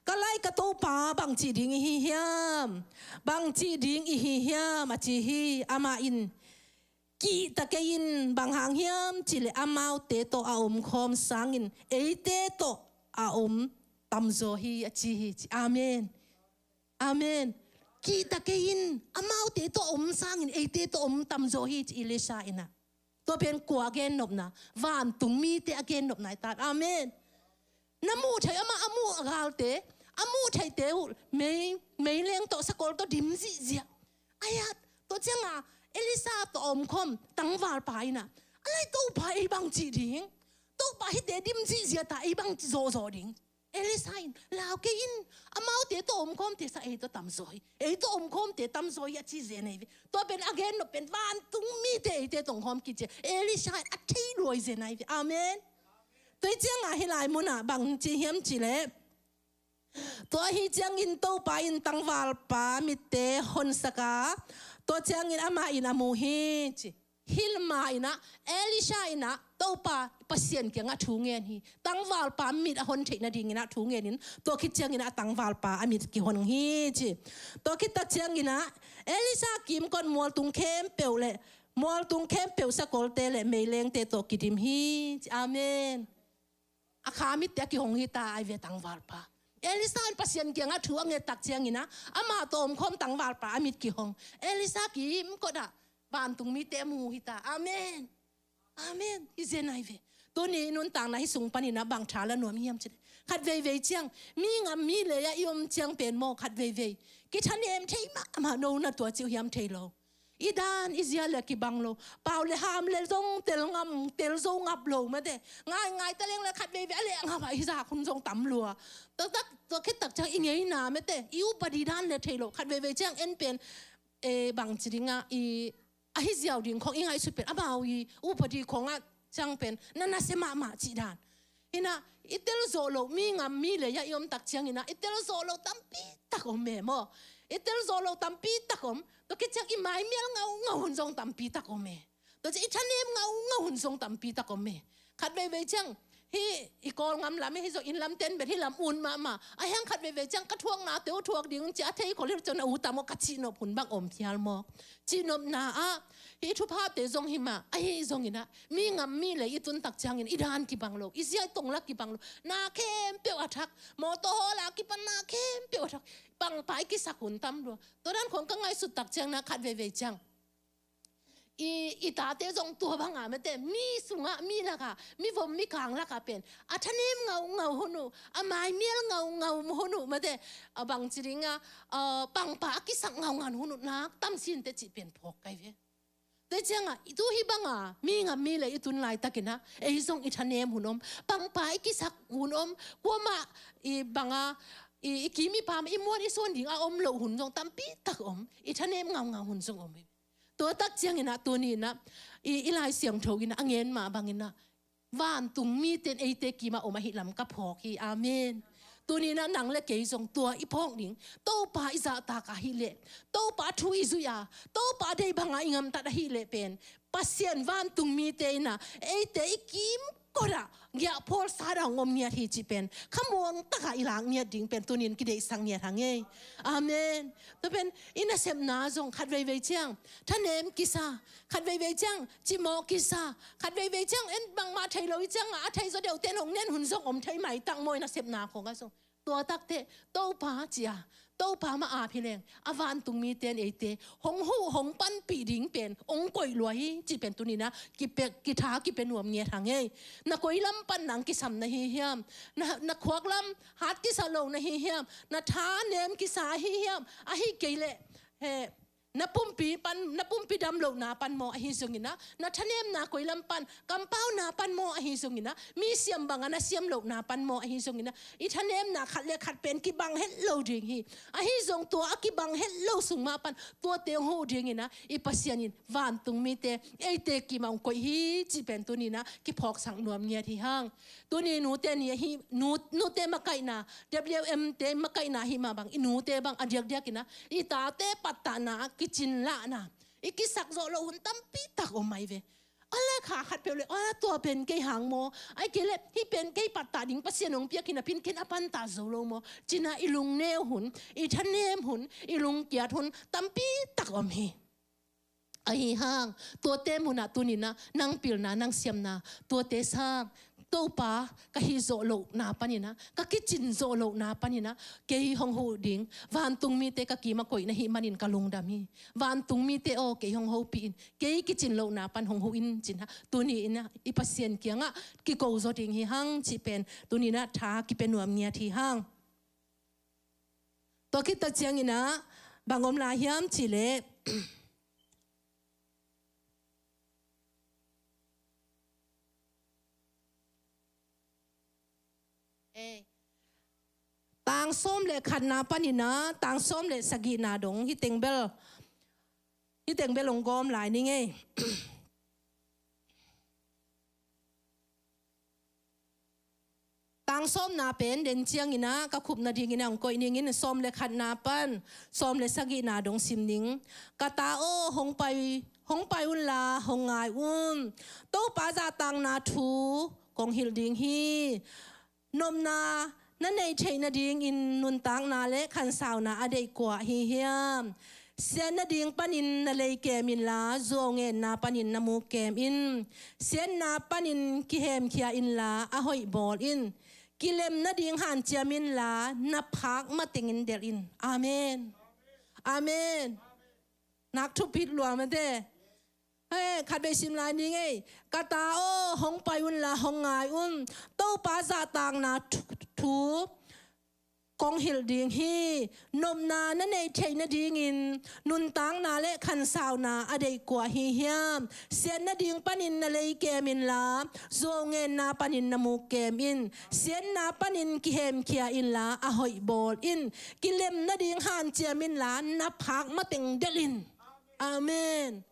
"Ka lai, ka Topa, bang cih ding i hi hiam? Bang cih ding i hi hiam?" a ci hi. Amah in, "Kihta kei in, bang hang hiam cih leh amaute tawh a omkhawm sangin eite tawh a om tamzaw hi," a ci hi ci. Amen. Amen. "Kihta kei in, amaute tawh a om sangin eite tawh a om tamzaw hi," ci Elisha in ah. Tua pen kua a gennopna? Vantung mite a gennopna hi ta. Amen. Na muh theih, amah a muh a galte, a muh theihte uh mei, meileng tawh sakol tawh dim zihziah. Ai-at, tua ciangah Elisha tawh a omkhawm tangvalpa in ah, "A lai Topa, ei bang cih ding? Topa, hihte dim zihziah ta, ei bang zawhzawh ding?" Elisha in, "Lau kei in, amaute tawh omkhawmte sa ei tawh tamzaw hi, ei tawh omkhawmte tamzaw hi," a ci zen ahi ve. Tua pen a gennop pen vantung mite eite tawh omkhawm kik ci. Elisha in a thei luai zen ahi ve. Amen. Tua hi ciangah hih lai munah bang ci hiam cih leh, tua ahi ciangin Topa in tangvalpa mitte honsak a, tua ciangin amah in a mu hi ci. Hih ma in ah, Elisha in ah Topa Pasian kiangah thu ngen hi. Tangvalpa mit a hon theih nadingin ah thu ngenin, tua khit ciangin ah tangvalpa a mit kihong hi ci. Tua khit tak ciangin ah Elisha kimkot mualtung khempeuh le, mualtung khempeuh sakolte le meilengte tawh kidim hi ci. Amen. A kha mitte a kihong hi ta ahi ve tangvalpa. Elisha in Pasian kiangah thu a nget tak ciangin ah, amah tawh omkhawm tangvalpa a mit kihong. Elisha kimkot ah vantung mite a mu hi ta. Amen. Amen. Hi zen ahi ve. Tuni nuntakna hih sung panin ah bang tha la nuam hiam cih leh, khat veivei ciang, mi ngam mi lei ah i om ciang pen maw, khat veivei kithanem thei mahmah, no na tua ci uh hiam thei lo. I dan i zia le kibang lo. Pau le ham le zong tel ngam, tel zo ngap lo mate. Ngai ngai ta leng le khat veivei a leh ngap a i zak hun zong tam lua. Tua tak, tua khit tak ciang i ngeina mate, i upadi dan le thei lo. Khat veivei ciang en pen, eh, bang ci ding a, i, a hi ziau ding khong i ngaihsut pen, amau i upadi khong ah ciang pen na nasia mahmah cih dan. Hi na, i tel zawh loh, mi ngam mi lei ah i om tak ciangin ah, i tel zawh loh tampi tak om e maw. I tel zawh loh tampi tak om. Tua khit ciang i mai mial ngaungau hun zong tampi tak om e. Tua ciang i thanem ngaungau hun zong tampi tak om e. Khat veivei ciang, hih i Kawl ngam lam, hih zong inn lam ten bel hih lam un mahmah. A hiang khat veivei ciang ka thuaknate uh thuak ding ci a, thei khol hi lo ciang na u tam aw ka cihnop hun bang om phial mawk. Cihnopna ah, hih thuphate zong hi mah, ahi zongin ah, mi ngam mi lei i tun tak ciangin i dan kibang lo, i zia i tong lak kibang lo, na khempeuh a thak, mawtaw hawl a kipan na khempeuh a thak, pangpa i kisak hun tam lua. Tua dan khong ka ngaihsut tak ciang na khat veivei ciang, i, i tate zong tua banga mate, mi sungah, mi lakah, mi vom mi kang lakah pen a thanem ngaungau hun uh, a mai mial ngaungau hun uh mate, a bang ci ding a, a, pangpa a kisak ngaungau hun uh nak tam sinte cih pen phawk kai ve. Tua ciangah, i tu hi banga, mi ngam mi lei i tun laitakin ah, ei zong i thanem hun om, pangpa i kisak hun om, kuamah i banga, i, i kim i pam, i muan i suan ding a om loh hun zong tampi tak om, i thanem ngaungau hun zong om. Tua tak ciangin ah, tuni in ah, i, i Lai Siangtho in ah, a ngen mah bangin ah, vantung mite in eite kimah om ahih lam ka phawk hi. Amen. Tuni in ah nang le kei zong tua i phawk ding. Topa i zahtak ahih leh, Topa thu i zuih a, Topa deih banga i gamtat ahih leh pen, Pasian vantung mite in ah eite i kim kotah giahphawl sat a hong om ngiat hi cih pen khamuang takah i lak ngiat ding pen tunin kideihsak ngiat hang ei. Amen. Tua pen i nasepna zong khat veivei ciang thanem kisa, khat veivei ciang cimawh kisa, khat veivei ciang en bangmah thei lo i ciangah a thei zaw deuhte in hong nen hun zong om thei maitak maw i nasepna khawngah zong. Tua takte Topa ci-a Topa mah ap hileng a vantung mite in eite hong huh hong panpih ding pen hong koih lua hi cih pen tuninah kipek kitha kipia nuam ngiat hang ei. Na koi lam pan nang kisam na hi hiam? Na, na khuak lam hat kisa lo na hi hiam? Na thanem kisa ahi hiam? Ahi kei leh he na pumpi pan, na pumpi dam lohna pan maw ahi zonginah, na thanemna koi lam pan, kampauna pan maw ahi zonginah, mi siam bangah na siam lohna pan maw ahi zonginah, i thanemna khat le khat pen kibang het lo ding hi. Ahi zong tua a kibang het lo sung mah pan tuate hong huh dinginah i Pasian in vantung mite eite kimah hong koih hi cih pen tuninah kiphawksak nuam ngiat hi hang. Tuni nute ni ahi, nu, nute makaihna, W M te makaihna ahi mah bang i nute bang a diakdiakinah i tate pattahna ah kicinlahna i kisak zawh loh hun tampi tak om mai ve. A le kha khat peuh le a tua pen kei hang maw, ai kei le hih pen kei pattah ding Pasian hong piak hi napi-in ken a pantah zo lo maw cinah i lungneu hun, i thanem hun, i lungkiat hun tampi tak om hi. Ahi hang tuate munah tuninah nang pilna nang siamna tuate sang Topa ka hih zawh lohna paninah, ka kicin zawh lohna paninah kei hong huh ding vantung mite ka kimah koih na hih manin ka lungdam hi. Vantung mite aw, kei hong hopih in, kei kicin lohna pan hong huh in cinah tuni inah i Pasian kiangah kiko zaw ding hi hang cih pen tuninah tha kipia nuam ngiat hi hang. Tua khit ta cianginah bang om lai hiam cihleh tang sawm le khatna paninah tang sawm le sagihna dong hih teng bel, hih teng bel hong gawm lai ning ei. Tang sawmna pen den cianginah ka khupna dinginah hong koih ningin sawm le khatna pan sawm le sagihna dong sim ning. Ka ta aw, hong pai, hong pai unla hong ngai un. Topa zahtakna thu kong hilh ding hi. Nopna na neih theih nadingin nuntakna le khansauna a deih kua ahi hiam? Siat nading panin na lei kem inla, zuau ngenna panin na muk kem in. Siatna panin kihemkhia inla, a hoih bawl in. Kilem nading hanciam inla, na phak matengin delh in. Amen. Amen. Nak thupit lua mate. He, khat vei sim lai ning ei. Ka ta aw, hong pai unla hong ngai un. Topa zahtakna thu, thu kong hilh ding hi. Nopna na neih theih nadingin nuntakna le khansauna a deih kua ahi hiam? Siat nading panin na lei kem inla, zuau ngenna panin na muk kem in. Siatna panin kihemkhia inla, a hoih bawl in. Kilem nading hanciam inla, na phak mateng delh in. Amen.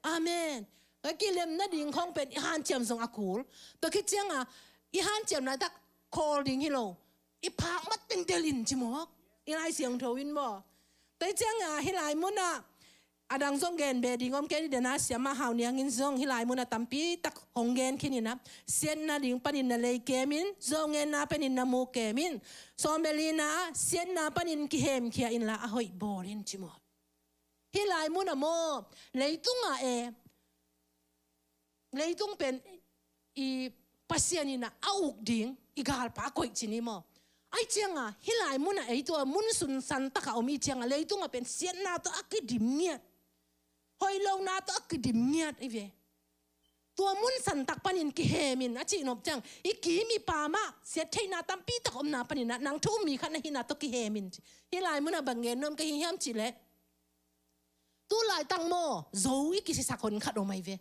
Amen. Ka kilem nading khong pen i hanciam zong a kul. Tua khit cianga i hanciam laitak khawl ding hi lo. I phak mateng delh in ci mawk. I Lai Siangtho in maw. Tua hi cianga hih lai munah a dang zong gen beh ding om kei ni dena siama hau niangin zong hih lai munah tampi tak hong gen khin inah. Siat nading panin na lei kem in, zuau ngenna panin na muk kem in. Sawm le lina, siatna panin kihemkhia inla a hoih bawl in ci mawk. Hih lai munah maw, leitungah e, leitung pen i Pasian inah a uk ding i galpa koih ci ni maw. Ai cianga hih lai munah ei tua mun sunsan takah om i cianga leitungah pen siatna tawh a kidim ngiat, hoih lona tawh a kidim ngiat i ve. Tua mun santak panin kihem in a cih nop ciang i kim i pam ah siat theihna tampi tak omna paninah nang thu um mi khat na hihna tawh kihem in ci. Hih lai munah bang gen nuam ka hi hiam cihleh, tu laitak maw, zo i kisisak hon khat om ai ve.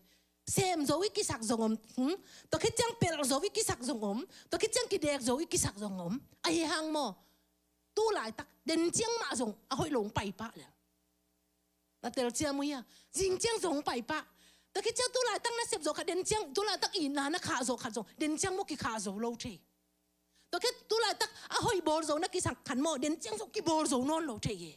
Sem zo i kisak zong om. Hmm? Tua khit ciang pelh zo i kisak zong om. Tua khit ciang kidek zo i kisak zong om. Ahi hang maw, tu laitak den ciang mah zong a hoih lo hong pai pah lel. Na tel ciam uh hia? Zing ciang zong hong pai pah. Tua khit ciang tu laitak na sep zo khat den ciang, tu laitak itna na khah zo khat zong den ciang maw kikhah zo lo thei. Tua khit tu laitak a hoih bawl zo na kisak khat maw, den ciang zong kibawl zo nawn lo thei hi.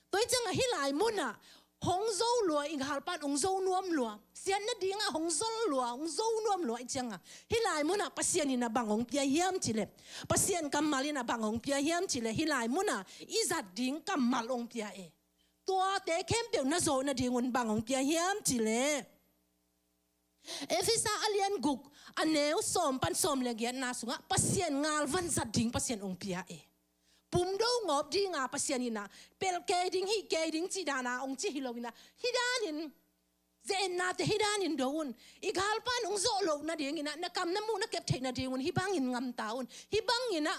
Tua hi ciangah hih lai munah hong zo lua, i galpa in hong zo nuam lua, siat nadingah hong zol lua, hong zo nuam lua i ciangah, hih lai munah Pasian in a bang hong pia hiam cih leh, Pasian kammal in a bang hong pia hiam cih leh, hih lai munah i zat ding kammal hong pia e. Tuate khempeuh na zawh nadingun bang hong pia hiam cih leh, Efesa a lian guk, a neu sawm pan sawm le giatna sungah Pasian galvan zat ding Pasian hong pia e. Pum do ngawp dinga Pasian in a, pelh kei ding, hih kei ding cih dana hong ci hi lo in a, hih danin, ze-etnate hih danin do un. I galpa in hong zawh loh nadingin a, na kam na muh na kep theih nadingun hih bangin gamta un. Hih bangin a,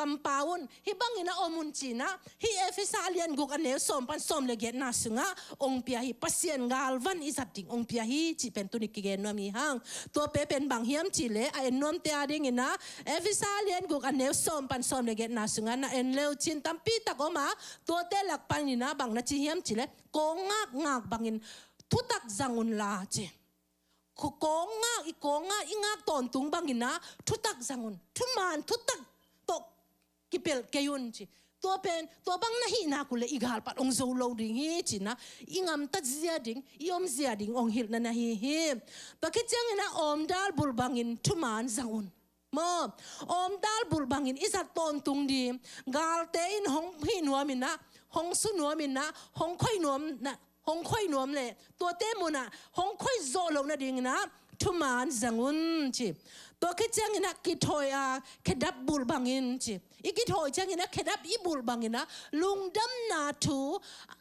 kampau un, hih bangin a om un ci-in a, hih Efesa a lian guk a neu sawm pan sawm le giatna sungah hong pia hi, Pasian galvan i zat ding hong pia hi cih pen tuni kigen nuam hi hang. Tua pen pen bang hiam cih leh, a en nuamte a dingin a, Efesa a lian guk a neu sawm pan sawm le giatna sungah na en le uh cin tampi tak om a, tuate lak panin a bang na ci hiam cih leh, kawng ngakngak bangin thutak zang unla ci. Ko-, kawng ngak, i kawng ngak, i ngak tawntung bangin a thutak zang un. Thuman thutak tawh kipelh kei un ci. Tua pen, tua bang na hih nak uh leh i galpa in hong zo lo ding hi ci-in a, i gamtat zia ding, i om zia ding hong hilhna na hi hi. Tua khit ciangin a awmdal bulh bangin thuman zang un. Maw, awmdal bulh bangin i zat tawntung ding, galte in hong hih nuam in a, hong su nuam in a, hong khoih nuam na, hong khoih nuam leh, tuate munah hong khoih zawh loh nadingin a, thuman zang un ci. Tua khit ciangin a kithawi a khedap bulh bangin ci. I kithawi ciangin a khedap i bulh bangin a, lungdamna thu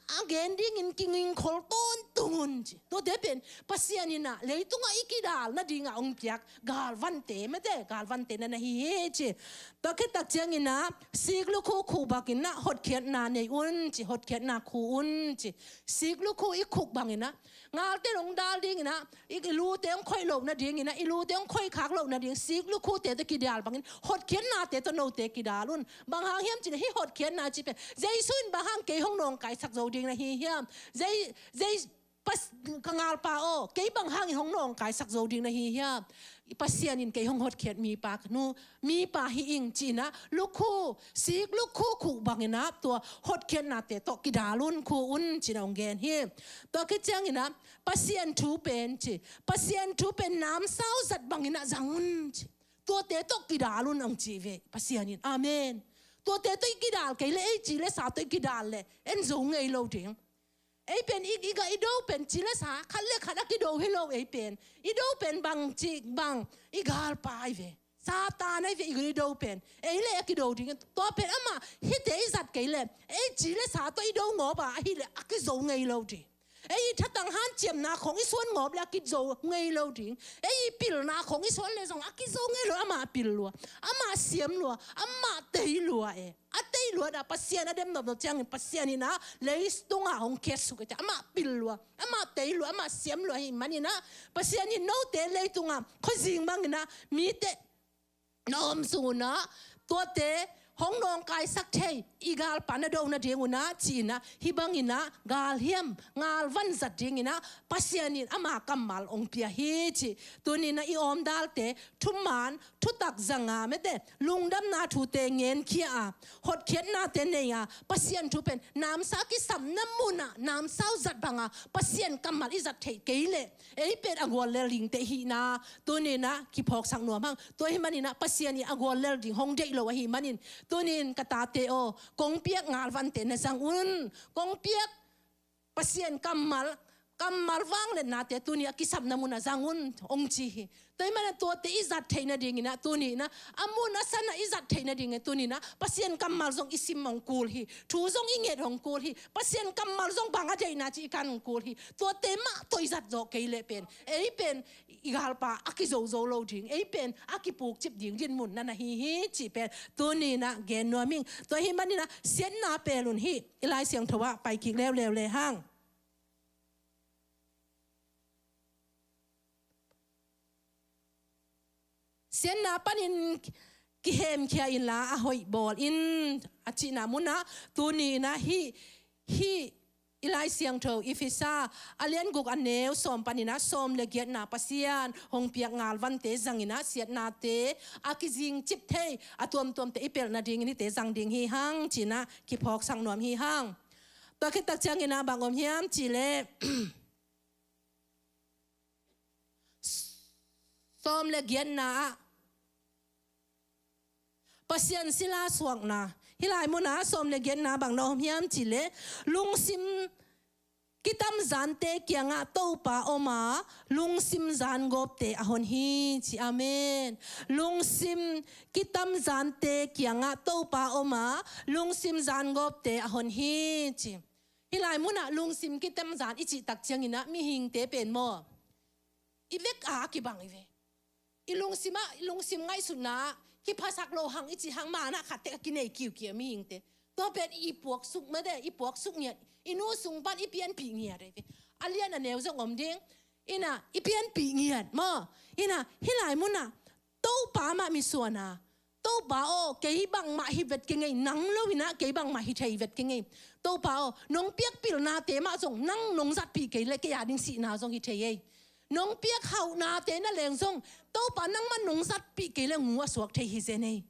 a gen dingin kigingkhol tawntung un ci. Tuate pen Pasian in a, leitungah i kidal nadingah hong piak galvante, mate, galvante na na hi hi ci. Tua khit tak ciangin a, sik lukhu khuh bangin a, hotkhiatna nei un ci, hotkhiatna khuh un ci. Sik lukhu i khuh bangin a, galte in hong dal dingin a, i, i lute hong khoih loh nadingin a, i lute hong khoih khak loh nading, sik lukhute tawh kidal bangin, hotkhiatnate tawh note kidal un. Bang hang hiam cih leh hih hotkhiatna cih pen, Jesu in bang hang kei hong nawngkaisak zo ding na hi hiam? Jei, Jei, Pas-, ka galpa aw, kei bang hangin hong nawngkaisak zo ding na hi hiam? Pasian in kei hong hotkhiat mipa ka nu, mipa hi ing ci-in a, lukhu, sik lukhu khuh bangin a, tua hotkhiatnate tawh kidal un, khuh un ci-in a hong gen hi. Tua khit ciangin a, Pasian thu pen ci, Pasian thu pen namsau zat bangin a zang un ci. Tuate tawh kidal un hong ci ve Pasian in. Amen. Tuate tawh i kidal kei leh, ei ci le sa tawh i kidal leh, en zo ngei lo ding. Ei pen i, i gah i do pen ci le sa khat le khat a kido hi lo ei pen. I do pen bang ci bang, i galpa ahi ve. Satan ahi ve i gah i do pen. Ei le a kido ding. Tua pen amah hihte i zat kei leh, ei ci le sa tawh i do ngawp a, ahih leh a kizo ngei lo ding. Ei i thatang hanciamna khong i suan ngawp leh a kizo ngei lo ding. Ei i pilna khong i suan leh zong a kizo ngei lo, amah pil lua, amah siam lua, amah tei lua e. A tei luat a Pasian a dem nopnop ciangin Pasian in a leitungah hong khiatsuk e. Amah pil lua, amah tei lua, amah siam lua ahih manin a, Pasian in note leitungah khuazing bangin a mite na om sung un a, tuate hong nawngkaisak thei i galpa na do nading un a ci-in a, hih bangin a galhiam, galvan zat dingin a Pasian in ama kammal hong pia hi ci. Tuni-in a i awmdalte thuman thutak zanga, mate, lungdamna thute ngenkhia a, hotkhiatnate nei a, Pasian thu pen namsau a kisapna munah namsau zat banga Pasian kammal i zat theih kei leh, ei pen a guallel dingte i hihna tuni-in a kiphawksak nuam hang. Tua ahih manin a Pasian in a guallel ding hong deih lo ahih manin, tuni-in ka tate aw, kong piak galvante na zang un. Kong piak Pasian kammal, kammal vangliatnate tuni a kisapna munah zang un hong ci hi. Tua ahih manin a tuate i zat theih nadingin a tuni-in a, a mun a sanah i zat theih nadingin a tuni-in a Pasian kammal zong i sim hong kul hi. Thu zong i nget hong kul hi. Pasian kammal zong bang a deihna cih i kan hong kul hi. Tuate mah tawh i zat zawh kei leh pen, ei pen i galpa a kizo zo lo ding, ei pen a kipukcip ding dinmun na na hi hi cih pen tuni-in a gen nuam ing. Tua ahih manin a siatna pelh un hi. I Lai Siangtho ah pai kik leuleu le hang. Siatna panin kihemkhia inla a hoih bawl in, a cihna munah tuni-in a hih, hih i Lai Siangtho Efesa a lian guk a neu sawm panin a sawm le giatna Pasian hong piak galvante zangin a siatnate a kizingcip thei a tuamtuamte i pelh nadingin hihte zang ding hi hang ci-in a kiphawksak nuam hi hang. Tua khit tak ciangin ah bang om hiam cih leh sawm le giatna ah Pasian sila suakna. Hih lai munah sawm le giatna bang na om hiam cih leh lungsim kitamzante kiangah Topa om a, lungsim zangawpte a hon hi ci. Amen. Lungsim kitamzante kiangah Topa om a, lungsim zangawpte a hon hi ci. Hih lai munah lungsim kitamzan i cih tak ciangin ah mihingte pen maw, i vek a kibang i ve. I lungsim ah, i lungsim ngaihsutna ah kiphasak lo hang i cih hang, manah khat tek a kinei kiukiu mihingte. Tua pen i puaksuk mate, i puaksuk ngiat, i nu sung pan i pianpih ngiat ei ve. A lian a neu zong om ding. Inah i pianpih ngiat maw. Inah hih lai munah Topa mah misuan a, Topa aw, kei bangmah hi vet keng ei, nang lo inah kei bangmah hi thei vet keng ei. Topa aw, nong piak pilnate mah zong nang nong zatpih kei leh kei a ding sihna zong hi thei ei. Nong piak hauhnate na leng zong Topa nangmah nong zatpih kei leh ngu a suak thei hi zen ei.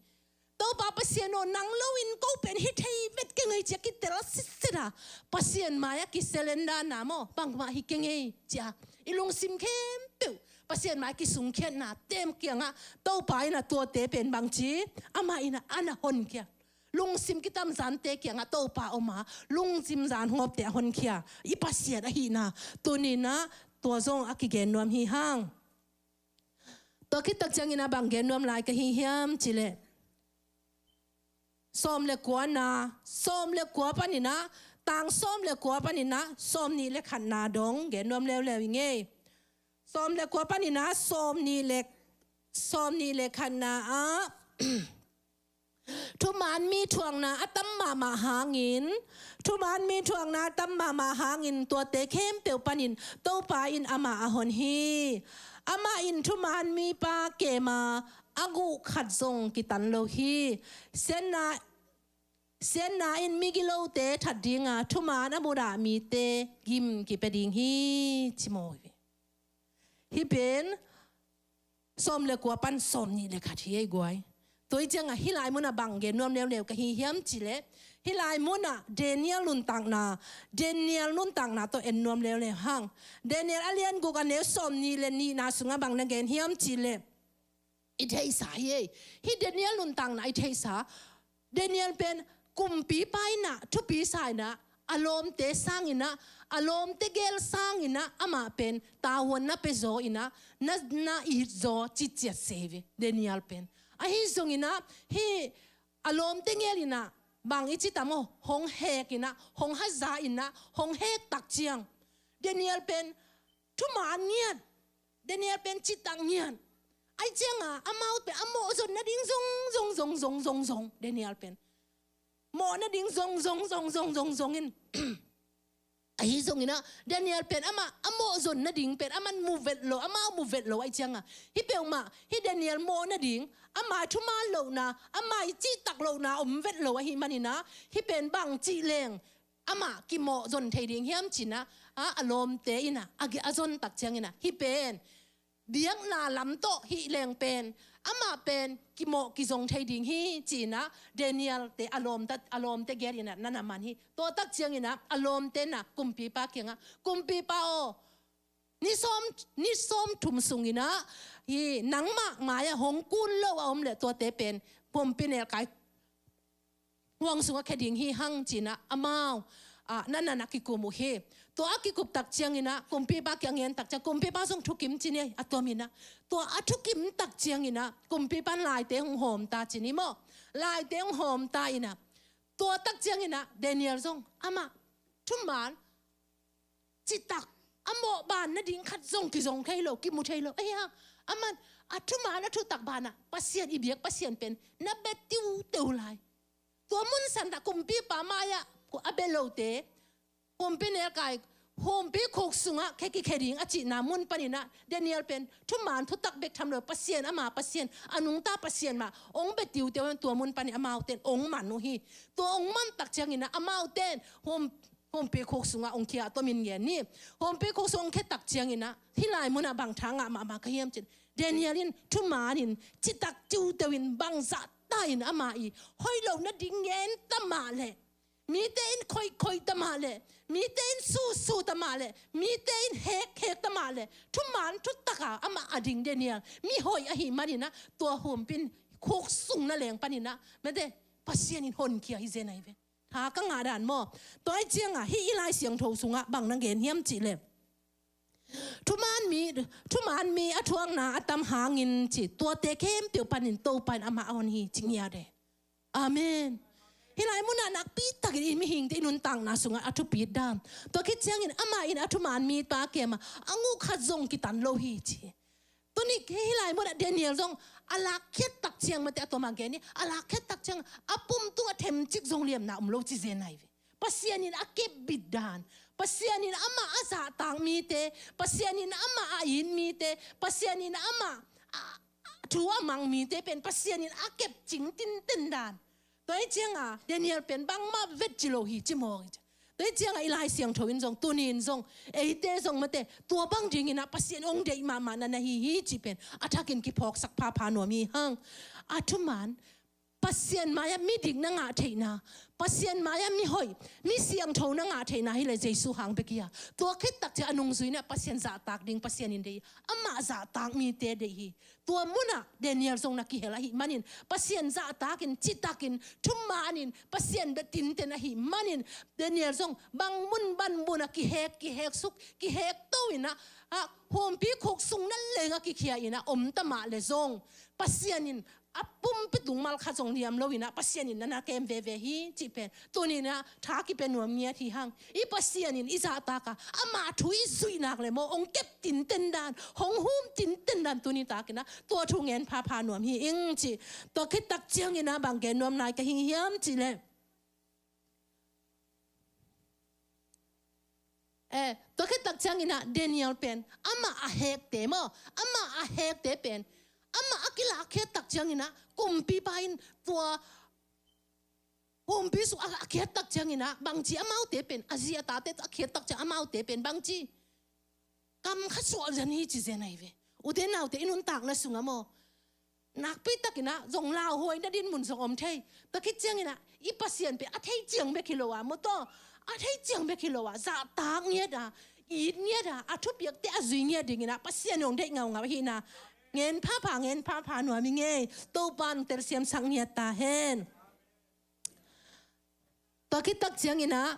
Topa Pasian aw, nang lo in ko pen hi thei vet keng ei ci-a kitel sitset a, Pasian mai-ah kisurrender na maw, bangmah hi keng ei ci-a i lungsim khempeuh Pasian mai-ah kisungkhiatnate kiangah Topa inah tuate pen bangci, amah inah a na honkhia. Lungsim kitamzante kiangah Topa om a, lungsim zangawpte a honkhia i Pasian ahihna tuni-in ah tua zong a kigen nuam hi hang. Tua khit tak ciangin ah bang gen nuam lai ka hi hiam cih leh sawm le kuana, sawm le kua panin ah, tang sawm le kua panin ah sawm nih le khatna dong gen nuam leuleu i ngei. Sawm le kua panin ah sawm nih le, sawm nih le khatna ah thuman mi thuakna a tam mahmah hangin, thuman mi thuakna a tam mahmah hangin tuate khempeuh panin Topa in amah a hon hi. Amah in thuman mipa kem a, a guh khat zong kitan lo hi. Siatna, siatna in migilote that ding a, thuman a mudah mite gim kipia ding hi ci maw hi. Hih pen sawm le kua pan sawm nih le khat hi ei guai. Tua hi ciangah hih lai munah bang gen nuam leuleu ka hi hiam cih leh, hih lai munah Daniel nuntakna, Daniel nuntakna tawh en nuam leuleu hang. Daniel a lian guk a neu sawm nih le nihna sungah bang na gen hiam cih leh, i theihsa hi ei. Hih Daniel nuntakna i theihsa, Daniel pen kumpipa inah thupi sa inah, a lawmte sang inah, a lawmte gel sang inah amah pen tavuan na pia zaw inah, na, na it zaw ciciat se ve Daniel pen. Ahi zong inah hih a lawmte gel inah bang i ci tam aw, hong hek inah, hong haza inah, hong hek tak ciang Daniel pen thuman ngiat, Daniel pen citak ngiat. Ahi ciangah amau pen a mawh zon nading zong zong zong zong zong zong Daniel pen mawh nading zong zong zong zong zong zong in. Ahi zong inah Daniel pen amah a mawh zon nading pen aman mu vet lo, amau mu vet lo ahi ciangah, hih peuhmah hih Daniel mawh nading, amah thuman lohna, amah i citak lohna om vet lo ahih manin ah, hih pen bang cih leng amah kimawh zon thei ding hiam ci inah, a, a lawmte inah a, a zon tak ciang inah, hih pen biakna lam tawh hih leng pen amah pen kimawh kizong thei ding hi ci inah Daniel-te a lawmta, a lawmte gel inah na na man hi. Tua tak ciang inah a lawmte inah kumpipa kiangah, kumpipa aw, ni sawm, ni sawm thum sung inah hih nangmah mai-ah hong kun lo a om leh tuate pen pumpi nelkai huang sungah khia ding hi hang ci inah amau, ah, na na na kikum uh hi. Tua a kikup tak ciang inah kumpipa kiang a ngen tak ciang, kumpipa zong thukim ci ni a tuam inah, tua a thukim tak ciang inah kumpipa in laite hong hawm ta ci ni maw. Laite hong hawm ta inah, tua tak ciang inah Daniel zong amah thuman citak a mawh ban nading khat zong kizong thei lo, kimu thei lo. Ahi hang aman a thuman a thutak banah Pasian, i biak Pasian pen na bia tiuteu lai. Tua mun sanah kumpipa mai-ah a bia lote, humpi nelkai, humpi khuk sungah khia kikhia ding a cihna mun pan inah Daniel pen thuman thutak bek tham lo, Pasian, ama Pasian, a nungta Pasian mah ong bia tiuteu in tua mun panin amaute in ong man uh hi. Tua ong man tak ciang inah amaute in hum, humpi khuk sungah ong khia, a tomin ngen ni. Humpi khuk sungah ong khia tak ciang inah hih lai munah bang tha ngah mahmah ka hiam cih leh, Daniel in thuman in citak tiuteu in bangzah ta in ama i hoih loh nading ngen ta mah leh, mite in khoihkhoih ta mah leh, mite in susu ta mah leh, mite in hekhek ta mah leh, thuman thutaka amah a ding Daniel mihoih ahih manin ah, tua humpin khuk sung naleng panin ah, mate, Pasian in honkhia hi zen ahi ve. Tha ka ngah dan maw? Tua ahih ciangah hih i Lai Siangtho sungah bang na gen hiam cih leh, thuman mi, thuman mi a thuakna a tam hangin ci, tuate khempeuh panin Topa in amah a hon hi, ci ngiat e. Amen. Hih lai munah nakpi takin i mihingte i nuntakna sungah a thupi dan. Tua khit ciangin amah in a thuman mite kemah a nguk khat zong kitan lo hi, ci. Tuni hih lai munah Daniel zong a lakkhiat tak ciang, mate, a tua mah gen ni, a lakkhiat tak ciang a pum tungah themcik zong liamna om lo ci zen ahi ve. Pasian in a kepbit dan, Pasian in amah a zahtak mite, Pasian in amah a it mite, Pasian in amah a, a thu a mang mite pen Pasian in a kepcing tinten dan. Tua ahih ciangah Daniel pen bangmah vet ci lo hi, ci mawk hi. Tua ahih ciangah i Lai Siangtho in zong, tuni in zong, eite zong, mate, tua bang dingin ah Pasian hong deih mahmah na na hi hi cih pen a thakin kiphawksak phapha nuam hi hang. A thuman Pasian mai-ah midik na ngah theihna, Pasian mai-ah mihoih, mi siangtho na ngah theihna hi leh Jesu hang bek hi a. Tua khit tak ciang a nungzui-in ah Pasian zahtak ding Pasian in deih hi. Amah zahtak mite deih hi. Tua munah Daniel zong na kihel ahih manin, Pasian zahtakin, citakin, thumanin, Pasian bia tinten ahih manin, Daniel zong bang mun bang mun ah kihek, kiheksuk, kihekto in ah, ah, humpikhuksung naleng ah kikhia in ah om ta mah leh zong, Pasian in a pumpi tung mal khat zong liam lo in ah Pasian in na na kem veve hi cih pen tuni in ah tha kipia nuam ngiat hi hang. I Pasian in i zahtak a, ama thu i zuih nak leh maw, hong kep tinten dan, hong hum tinten dan tuni takin ah tua thu ngen phapha nuam hi ing ci. Tua khit tak ciangin ah bang gen nuam nai ka hi hiam cih leh, eh, tua khit tak ciangin ah Daniel pen amah a hekte maw, amah a hekte pen amah a kilakkhiat tak ciangin ah kumpipa in tua humpi sung a, a khiat tak ciangin ah bangci, amaute pen, a zi a tate a khiat tak ciang amaute pen bangci, kam kha suah zen hi ci zen ahi ve. Ute naute, i nuntakna sungah maw, nakpi takin ah zong lauhuai na dinmun zong om thei. Tua khit ciangin ah i Pasian pen a thei ciang bek hi lo a, maw taw, a thei ciang bek hi lo a, zahtak ngiat a, it ngiat a, a thupiakte a zui ngiat dingin ah Pasian hong deih ngaungau ahihna ngen phapha, ngen phapha nuam hi ing ei. Topa in telsiamsak ngiat ta hen. Tua khit tak ciangin ah,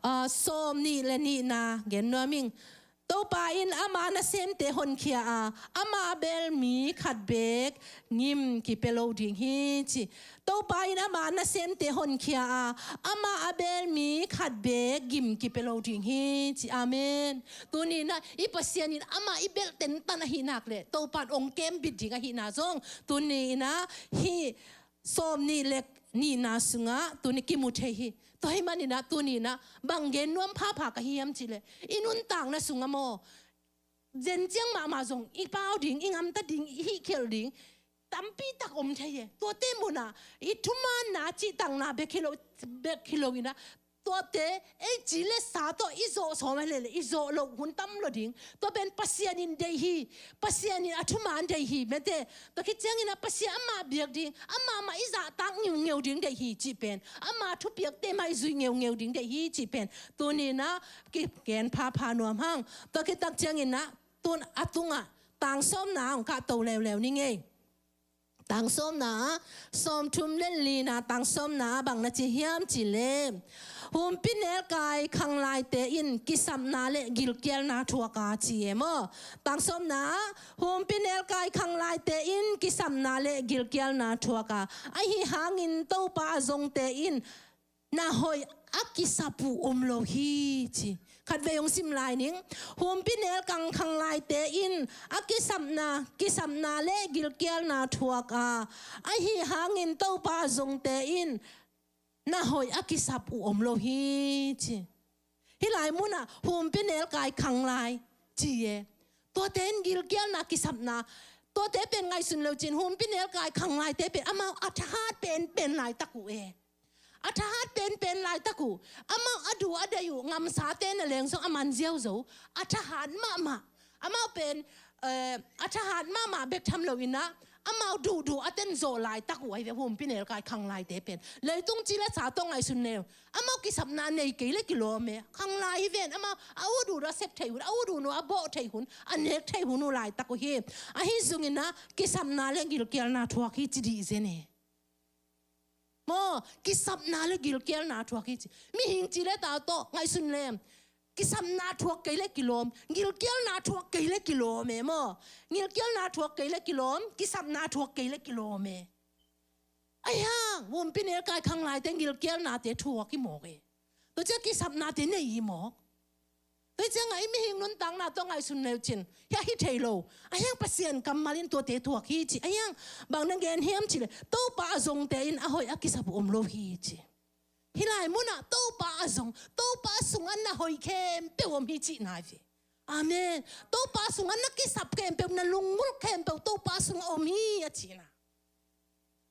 ah, sawm nih le nihna gen nuam ing. Topa in ama nasemte honkhia a, ama a bel mi khat beek gim kipia lo ding hi ci. Topa in ama nasemte honkhia a, ama a bel mi khat beek gim kipia lo ding hi ci. Amen. Tuni in ah i Pasian in ama i belh tentan ahih nak leh Topa in hong kembit ding ahihna zong tuni in ah hih sawm nih le nihna sungah tuni kimu thei hi. Tua ahih manin ah tuni in ah bang gen nuam phapha ka hi hiam cih leh, i nuntakna sungah maw, zen ciang mahmah zong i pau ding, i gamta ding, i hih khialh ding tampi tak om thei e. Tuate munah i thumaanna, cihtakna bek hi lo, bek hi lo in ah, tuate ei ci le sa tawh i zawh sawm a leh leh i zawh loh hun tam lo ding. Tua pen Pasian in deih hi. Pasian in a thumaan deih hi, mate. Tua khit ciangin ah Pasian amah biak ding, amah mah i zahtak ngeungeu ding deih hi cih pen, ama thupiakte mah i zuih ngeungeu ding deih hi cih pen tuni in ah kigen phapha nuam hang. Tua khit tak ciangin ah tun a tungah tang sawmna hong kahto leuleu ning ei. Tang sawmna, sawmthum le lina tang sawmna bang na ci hiam cih leh, humpi nelkai khanglaite in kisapna le gilkialna thuak a, ci e maw. Tang sawmna, humpi nelkai khanglaite in kisapna le gilkialna thuak a, ahi hangin Topa a zongte in na hoih a kisap uh om lo hi ci. Khatvei hong sim lai ning. Humpi nelkai khanglaite in a kisapna, kisapna le gilkialna thuak a, ahi hangin Topa zongte in na hoih a kisap uh om lo hi ci. Hih lai munah humpi nelkai khanglai ci e. Tuate in gilkialna, kisapna, tuate pen ngaihsun lo cin, humpi nelkai khanglaite pen amau a thahat penpen laitak uh e. A thahat penpen laitak uh, amau a duh a daih uh, gamsate na leng zong a man ziauzo, a thahat mahmah. Amau pen, eh, a thahat mahmah bek tham lo in ah, Amau duhduh a ten zawh laitak uh ahi ve, humpinelkai khanglaite pen. Leitung ci le sa tawh ngaihsun le uh, amau kisapna nei kei le kilawm e. Khanglai hi ven, amau a ut uh a sep thei hun, a ut uh a bawh thei hun, a nek thei hun uh laitak uh hi. Ahi zongin ah kisapna le gilkialna thuak hi ci dih zen e. Maw, kisapna le gilkialna thuak hi ci. Mihing ci le ta tawh ngaihsun le kisapna thuak kei le kilawm, gilkialna thuak kei le kilawm e maw. Gilkialna thuak kei le kilawm, kisapna thuak kei le kilawm e. Ahi hang humpinelkai khanglaite gilkialnate thuak hi mawk e. Tua ciang kisapnate nei hi mawk. Tua ciangah i mihing nuntakna tawh ngaihsun le uh cin, hia hi thei lo. Ahi hang Pasian kammal in tuate thuak hi ci. Ahi hang bang na gen hiam ci le, Topa a zongte in a hoih a kisap uh om lo hi ci. Hih lai munah Topa a zong, Topa sungah na hoih khempeuh om hi cihna hi ve. Amen. Topa sungah na kisap khempeuh, na lunggulh khempeuh Topa sungah om hi a cihna.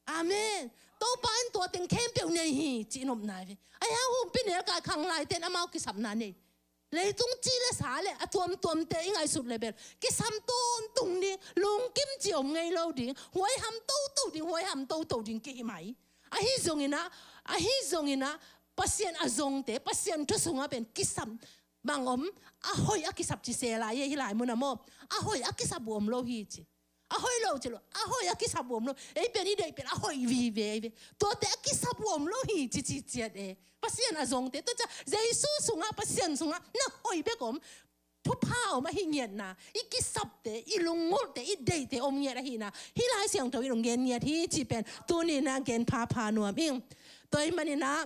Amen. Topa in tua teng khempeuh nei hi cih nopna hi ve. Ahi hang humpinelkai khanglaite in amau kisapna nei. Leitung ci le sa le a tuamtuamte i ngaihsut le bel kisam tawntung ding, lungkim ci om ngei lo ding, huaiham toto ding, huaiham toto ding kihi mai. Ahi zongin ah, ahi zongin ah Pasian a zongte, Pasian thu sungah pen kisam bang om, a hoih a kisap ci se lai e hih lai munah maw. A hoih a kisap uh om lo hi ci. A hoih lo ci lo, a hoih a kisap uh om lo. Ei pen i deih pen a hoih vive ei ve. Tuate a kisap uh om lo hi ci ci ciat e. Pasian a zongte, tua ciang Jesu sungah, Pasian sungah na hoih bek om, thupha om ahi ngiatna, i kisapte, i lunggulhte, i deihte om ngiat ahihna hih Lai Siangtho in hong gen ngiat hi cih pen tuni-in ah gen phapha nuam ing. Tua ahih manin ah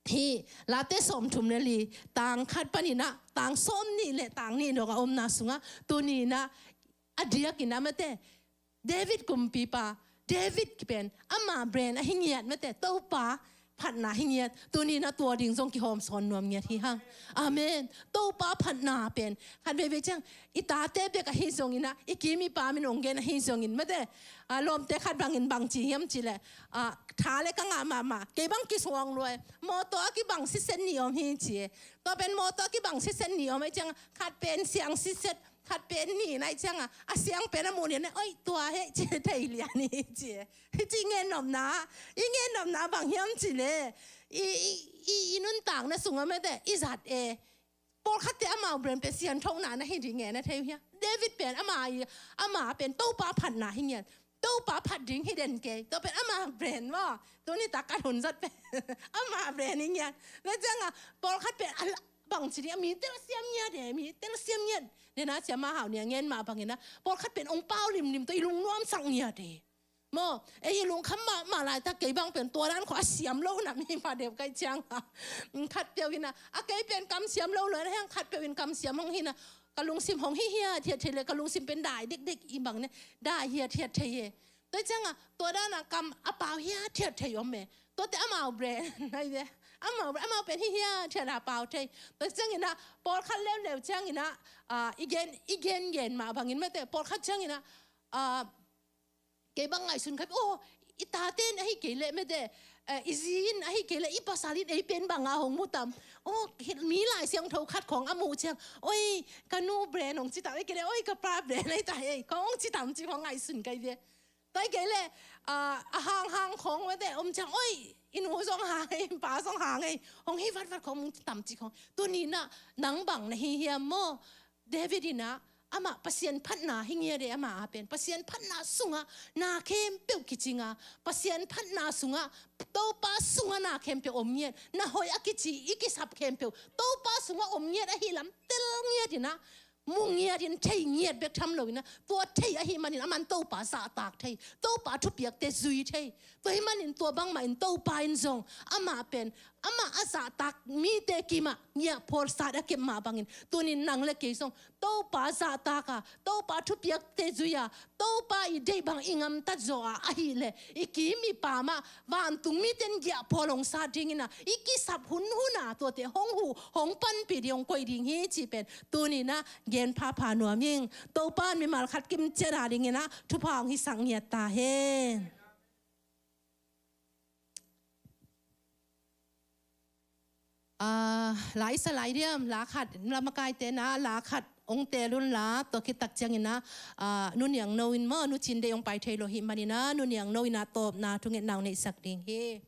hih Late sawmthum le li, tang khat panin ah tang sawmnih le tang nih dong a omna sungah tuni-in ah a diakin ah mate, David kumpipa, David pen ama brand ahi ngiat mate, Topa phatna hi ngiat. Tuni-in ah tua ding zong kihawm sawn nuam ngiat hi hang. Amen. Topa phatna pen khat veivei ciang i tate bek ahi zongin ah, i kim i pam in hong gen ahi zongin mate, a, lawmte khat bangin bang ci hiam ci le, a, tha le ka ngah mahmah, kei bang kisuang lua e. Mawtaw a kibang sitset nih om hi ci e. Tua pen mawtaw a kibang sitset nih om ahi ciang, khat pen siang sitset, khat pen nih na hih ciangah, a siang pen a muh nih a, oi, tua heh ci thei lian hi ci e. Hih ci i gen nopna, i gen nopna bang hiam ci le, i, i, i, i nuntakna sungah mate, i zat e. Pawlkhatte amau brand pen sianthona na hi ding e na thei uh hia? David pen ama, ama pen Topa phatna hi ngiat. Topa phat ding hi den kei. Tua pen ama brand maw. Tuni tak a hun zat pen ama brand hi ngiat. Na ciangah pawlkhat pen a la, bang ci ding, a mi telsiam ngiat e, mi telsiam ngiat. Nena cia ma hau nia ngen mah bangin ah pawlkhat pen hong pau limlim tawh i lungnuamsak ngiat e. Maw, ei i lungkham mahmah laitak kei bang pen tua dan khawng a siam lo na mi mah deuh ka hih ciangah. Khatpeuh in ah, a kei pen kam siam lo lo na hiang, khatpeuh in kam siam hong hi na, ka lungsim hong hi hiathiat thei le, ka lungsim pen dai dekdek i bang ne, dai hiathiat thei e. Tua ciangah tua dan a kam a pau hiathiat thei om e. Tuate amau brand ahi ve. Amau, amau pen hi hiathiat a pau thei. Tua ciangin ah pawlkhat leuleu ciangin ah, ah, i gen, i gen gen mah bangin mate, pawlkhat ciangin ah, ah, kei bang ngaihsun khat, oh, i tate in ahi kei leh mate, eh, i zi in ahi kei leh, i pasal in ei pen bang a hong mu tam. Oh, mi Lai Siangtho khat khawng a muh ciang, oi, ka nu brand hong ci tam, ei kei leh, oi, ka pa brand ahi ta ei, khawng hong ci tam ci khawng ngaihsun ka hi ve. Tua hi kei leh, ah, a hanghang khawng mate om ciang, oi, i nu zong hang ei, i pa zong hang ei, hong hi vatvat khawng hong ci tam ci khawng. Tuni-in ah nang bang na hi hiam maw? David in ah, amah Pasian phatna hi ngiat e, amah a pen Pasian phatna sungah na khempeuh kicing a, Pasian phatna sungah, Topa sungah na khempeuh om ngiat, na hoih a kici i kisap khempeuh Topa sungah om ngiat ahi lam tel ngiat in ah, mu ngiat in, thei ngiat bek tham lo in ah, tua thei ahih manin aman Topa zahtak thei, Topa thupiakte zui thei. Tua ahih manin tua bangmah in Topa in zong amah pen, amah a zahtak mite kimah ngiahphual sat a kep mah bangin, tunin nang le kei zong Topa zahtak a, Topa thupiakte zui a, Topa i deih bang i gamtat zawh a, ahih leh i kim i pam ah vantung mite in ngiahphual hong sat dingin ah, i kisap hunhun a tuate hong huh, hong panpih ding, hong koih ding hi cih pen tuni-in ah gen phapha nuam ing. Topa in mimal khat kimciat a dingin ah thupha hong hisak ngiat ta hen. Ah, la i sa lai diam, la khat, la makaite na, la khat, Ong teel un la, tua khit tak ciangin ah, ah, Nu Niang No in maw, Nu Cin Deih ong pai thei lo ahih manin ah, Nu Niang No in ah tawpna thungetna ong neihsak ding hi.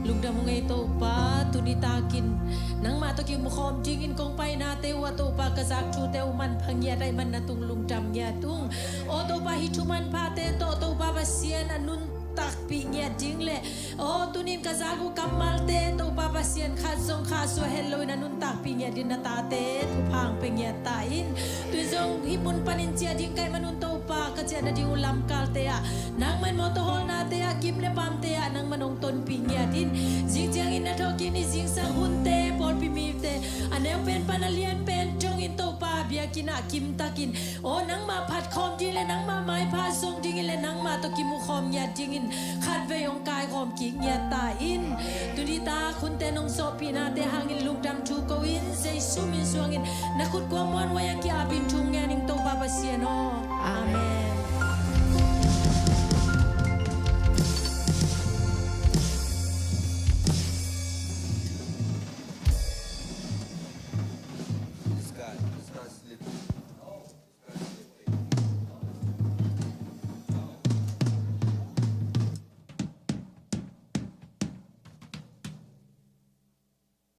Lungdam ung ei Topa, tuni takin nangmah tawh kimukhawm dingin kong painate uh ah Topa, ka zak thute uh manpha ngiat ahih man na tung lungdam ngiat ung. Aw Topa, hih thu manphate tawh Topa Pasian a nuntakpih ngiat ding le aw tunin ka zak uh kammalte Topa Pasian khat zong kha suah het loin a nuntakpih ngiat dingin na tate thupha hong pia ngiat ta in. Tuni zong hih mun panin ciah ding ka hih manun Topa, ka ciah nading uh lamkalte ah nangman mawtaw hawlnate ah, gim le pamte ah nangman hong tonpih ngiat in. Zing ciangin na thawhkik ni zingsang hunte, pawlpi mite a neu pen pan a lian pen dongin Topa biakinn ah kimtakin aw nangmah phat khawm ding le nangmah maipha zong dingin le nangmah tawh kimukhawm ngiat dingin khatvei hong kaikhawm kik ngiat ta in. Tuni tak hunte nong sawhpihnate hangin lungdam thu ko in, Jesu min suangin na khut kua muanhuai a ki-apin thu ngen ing Topa Pasian aw. Amen.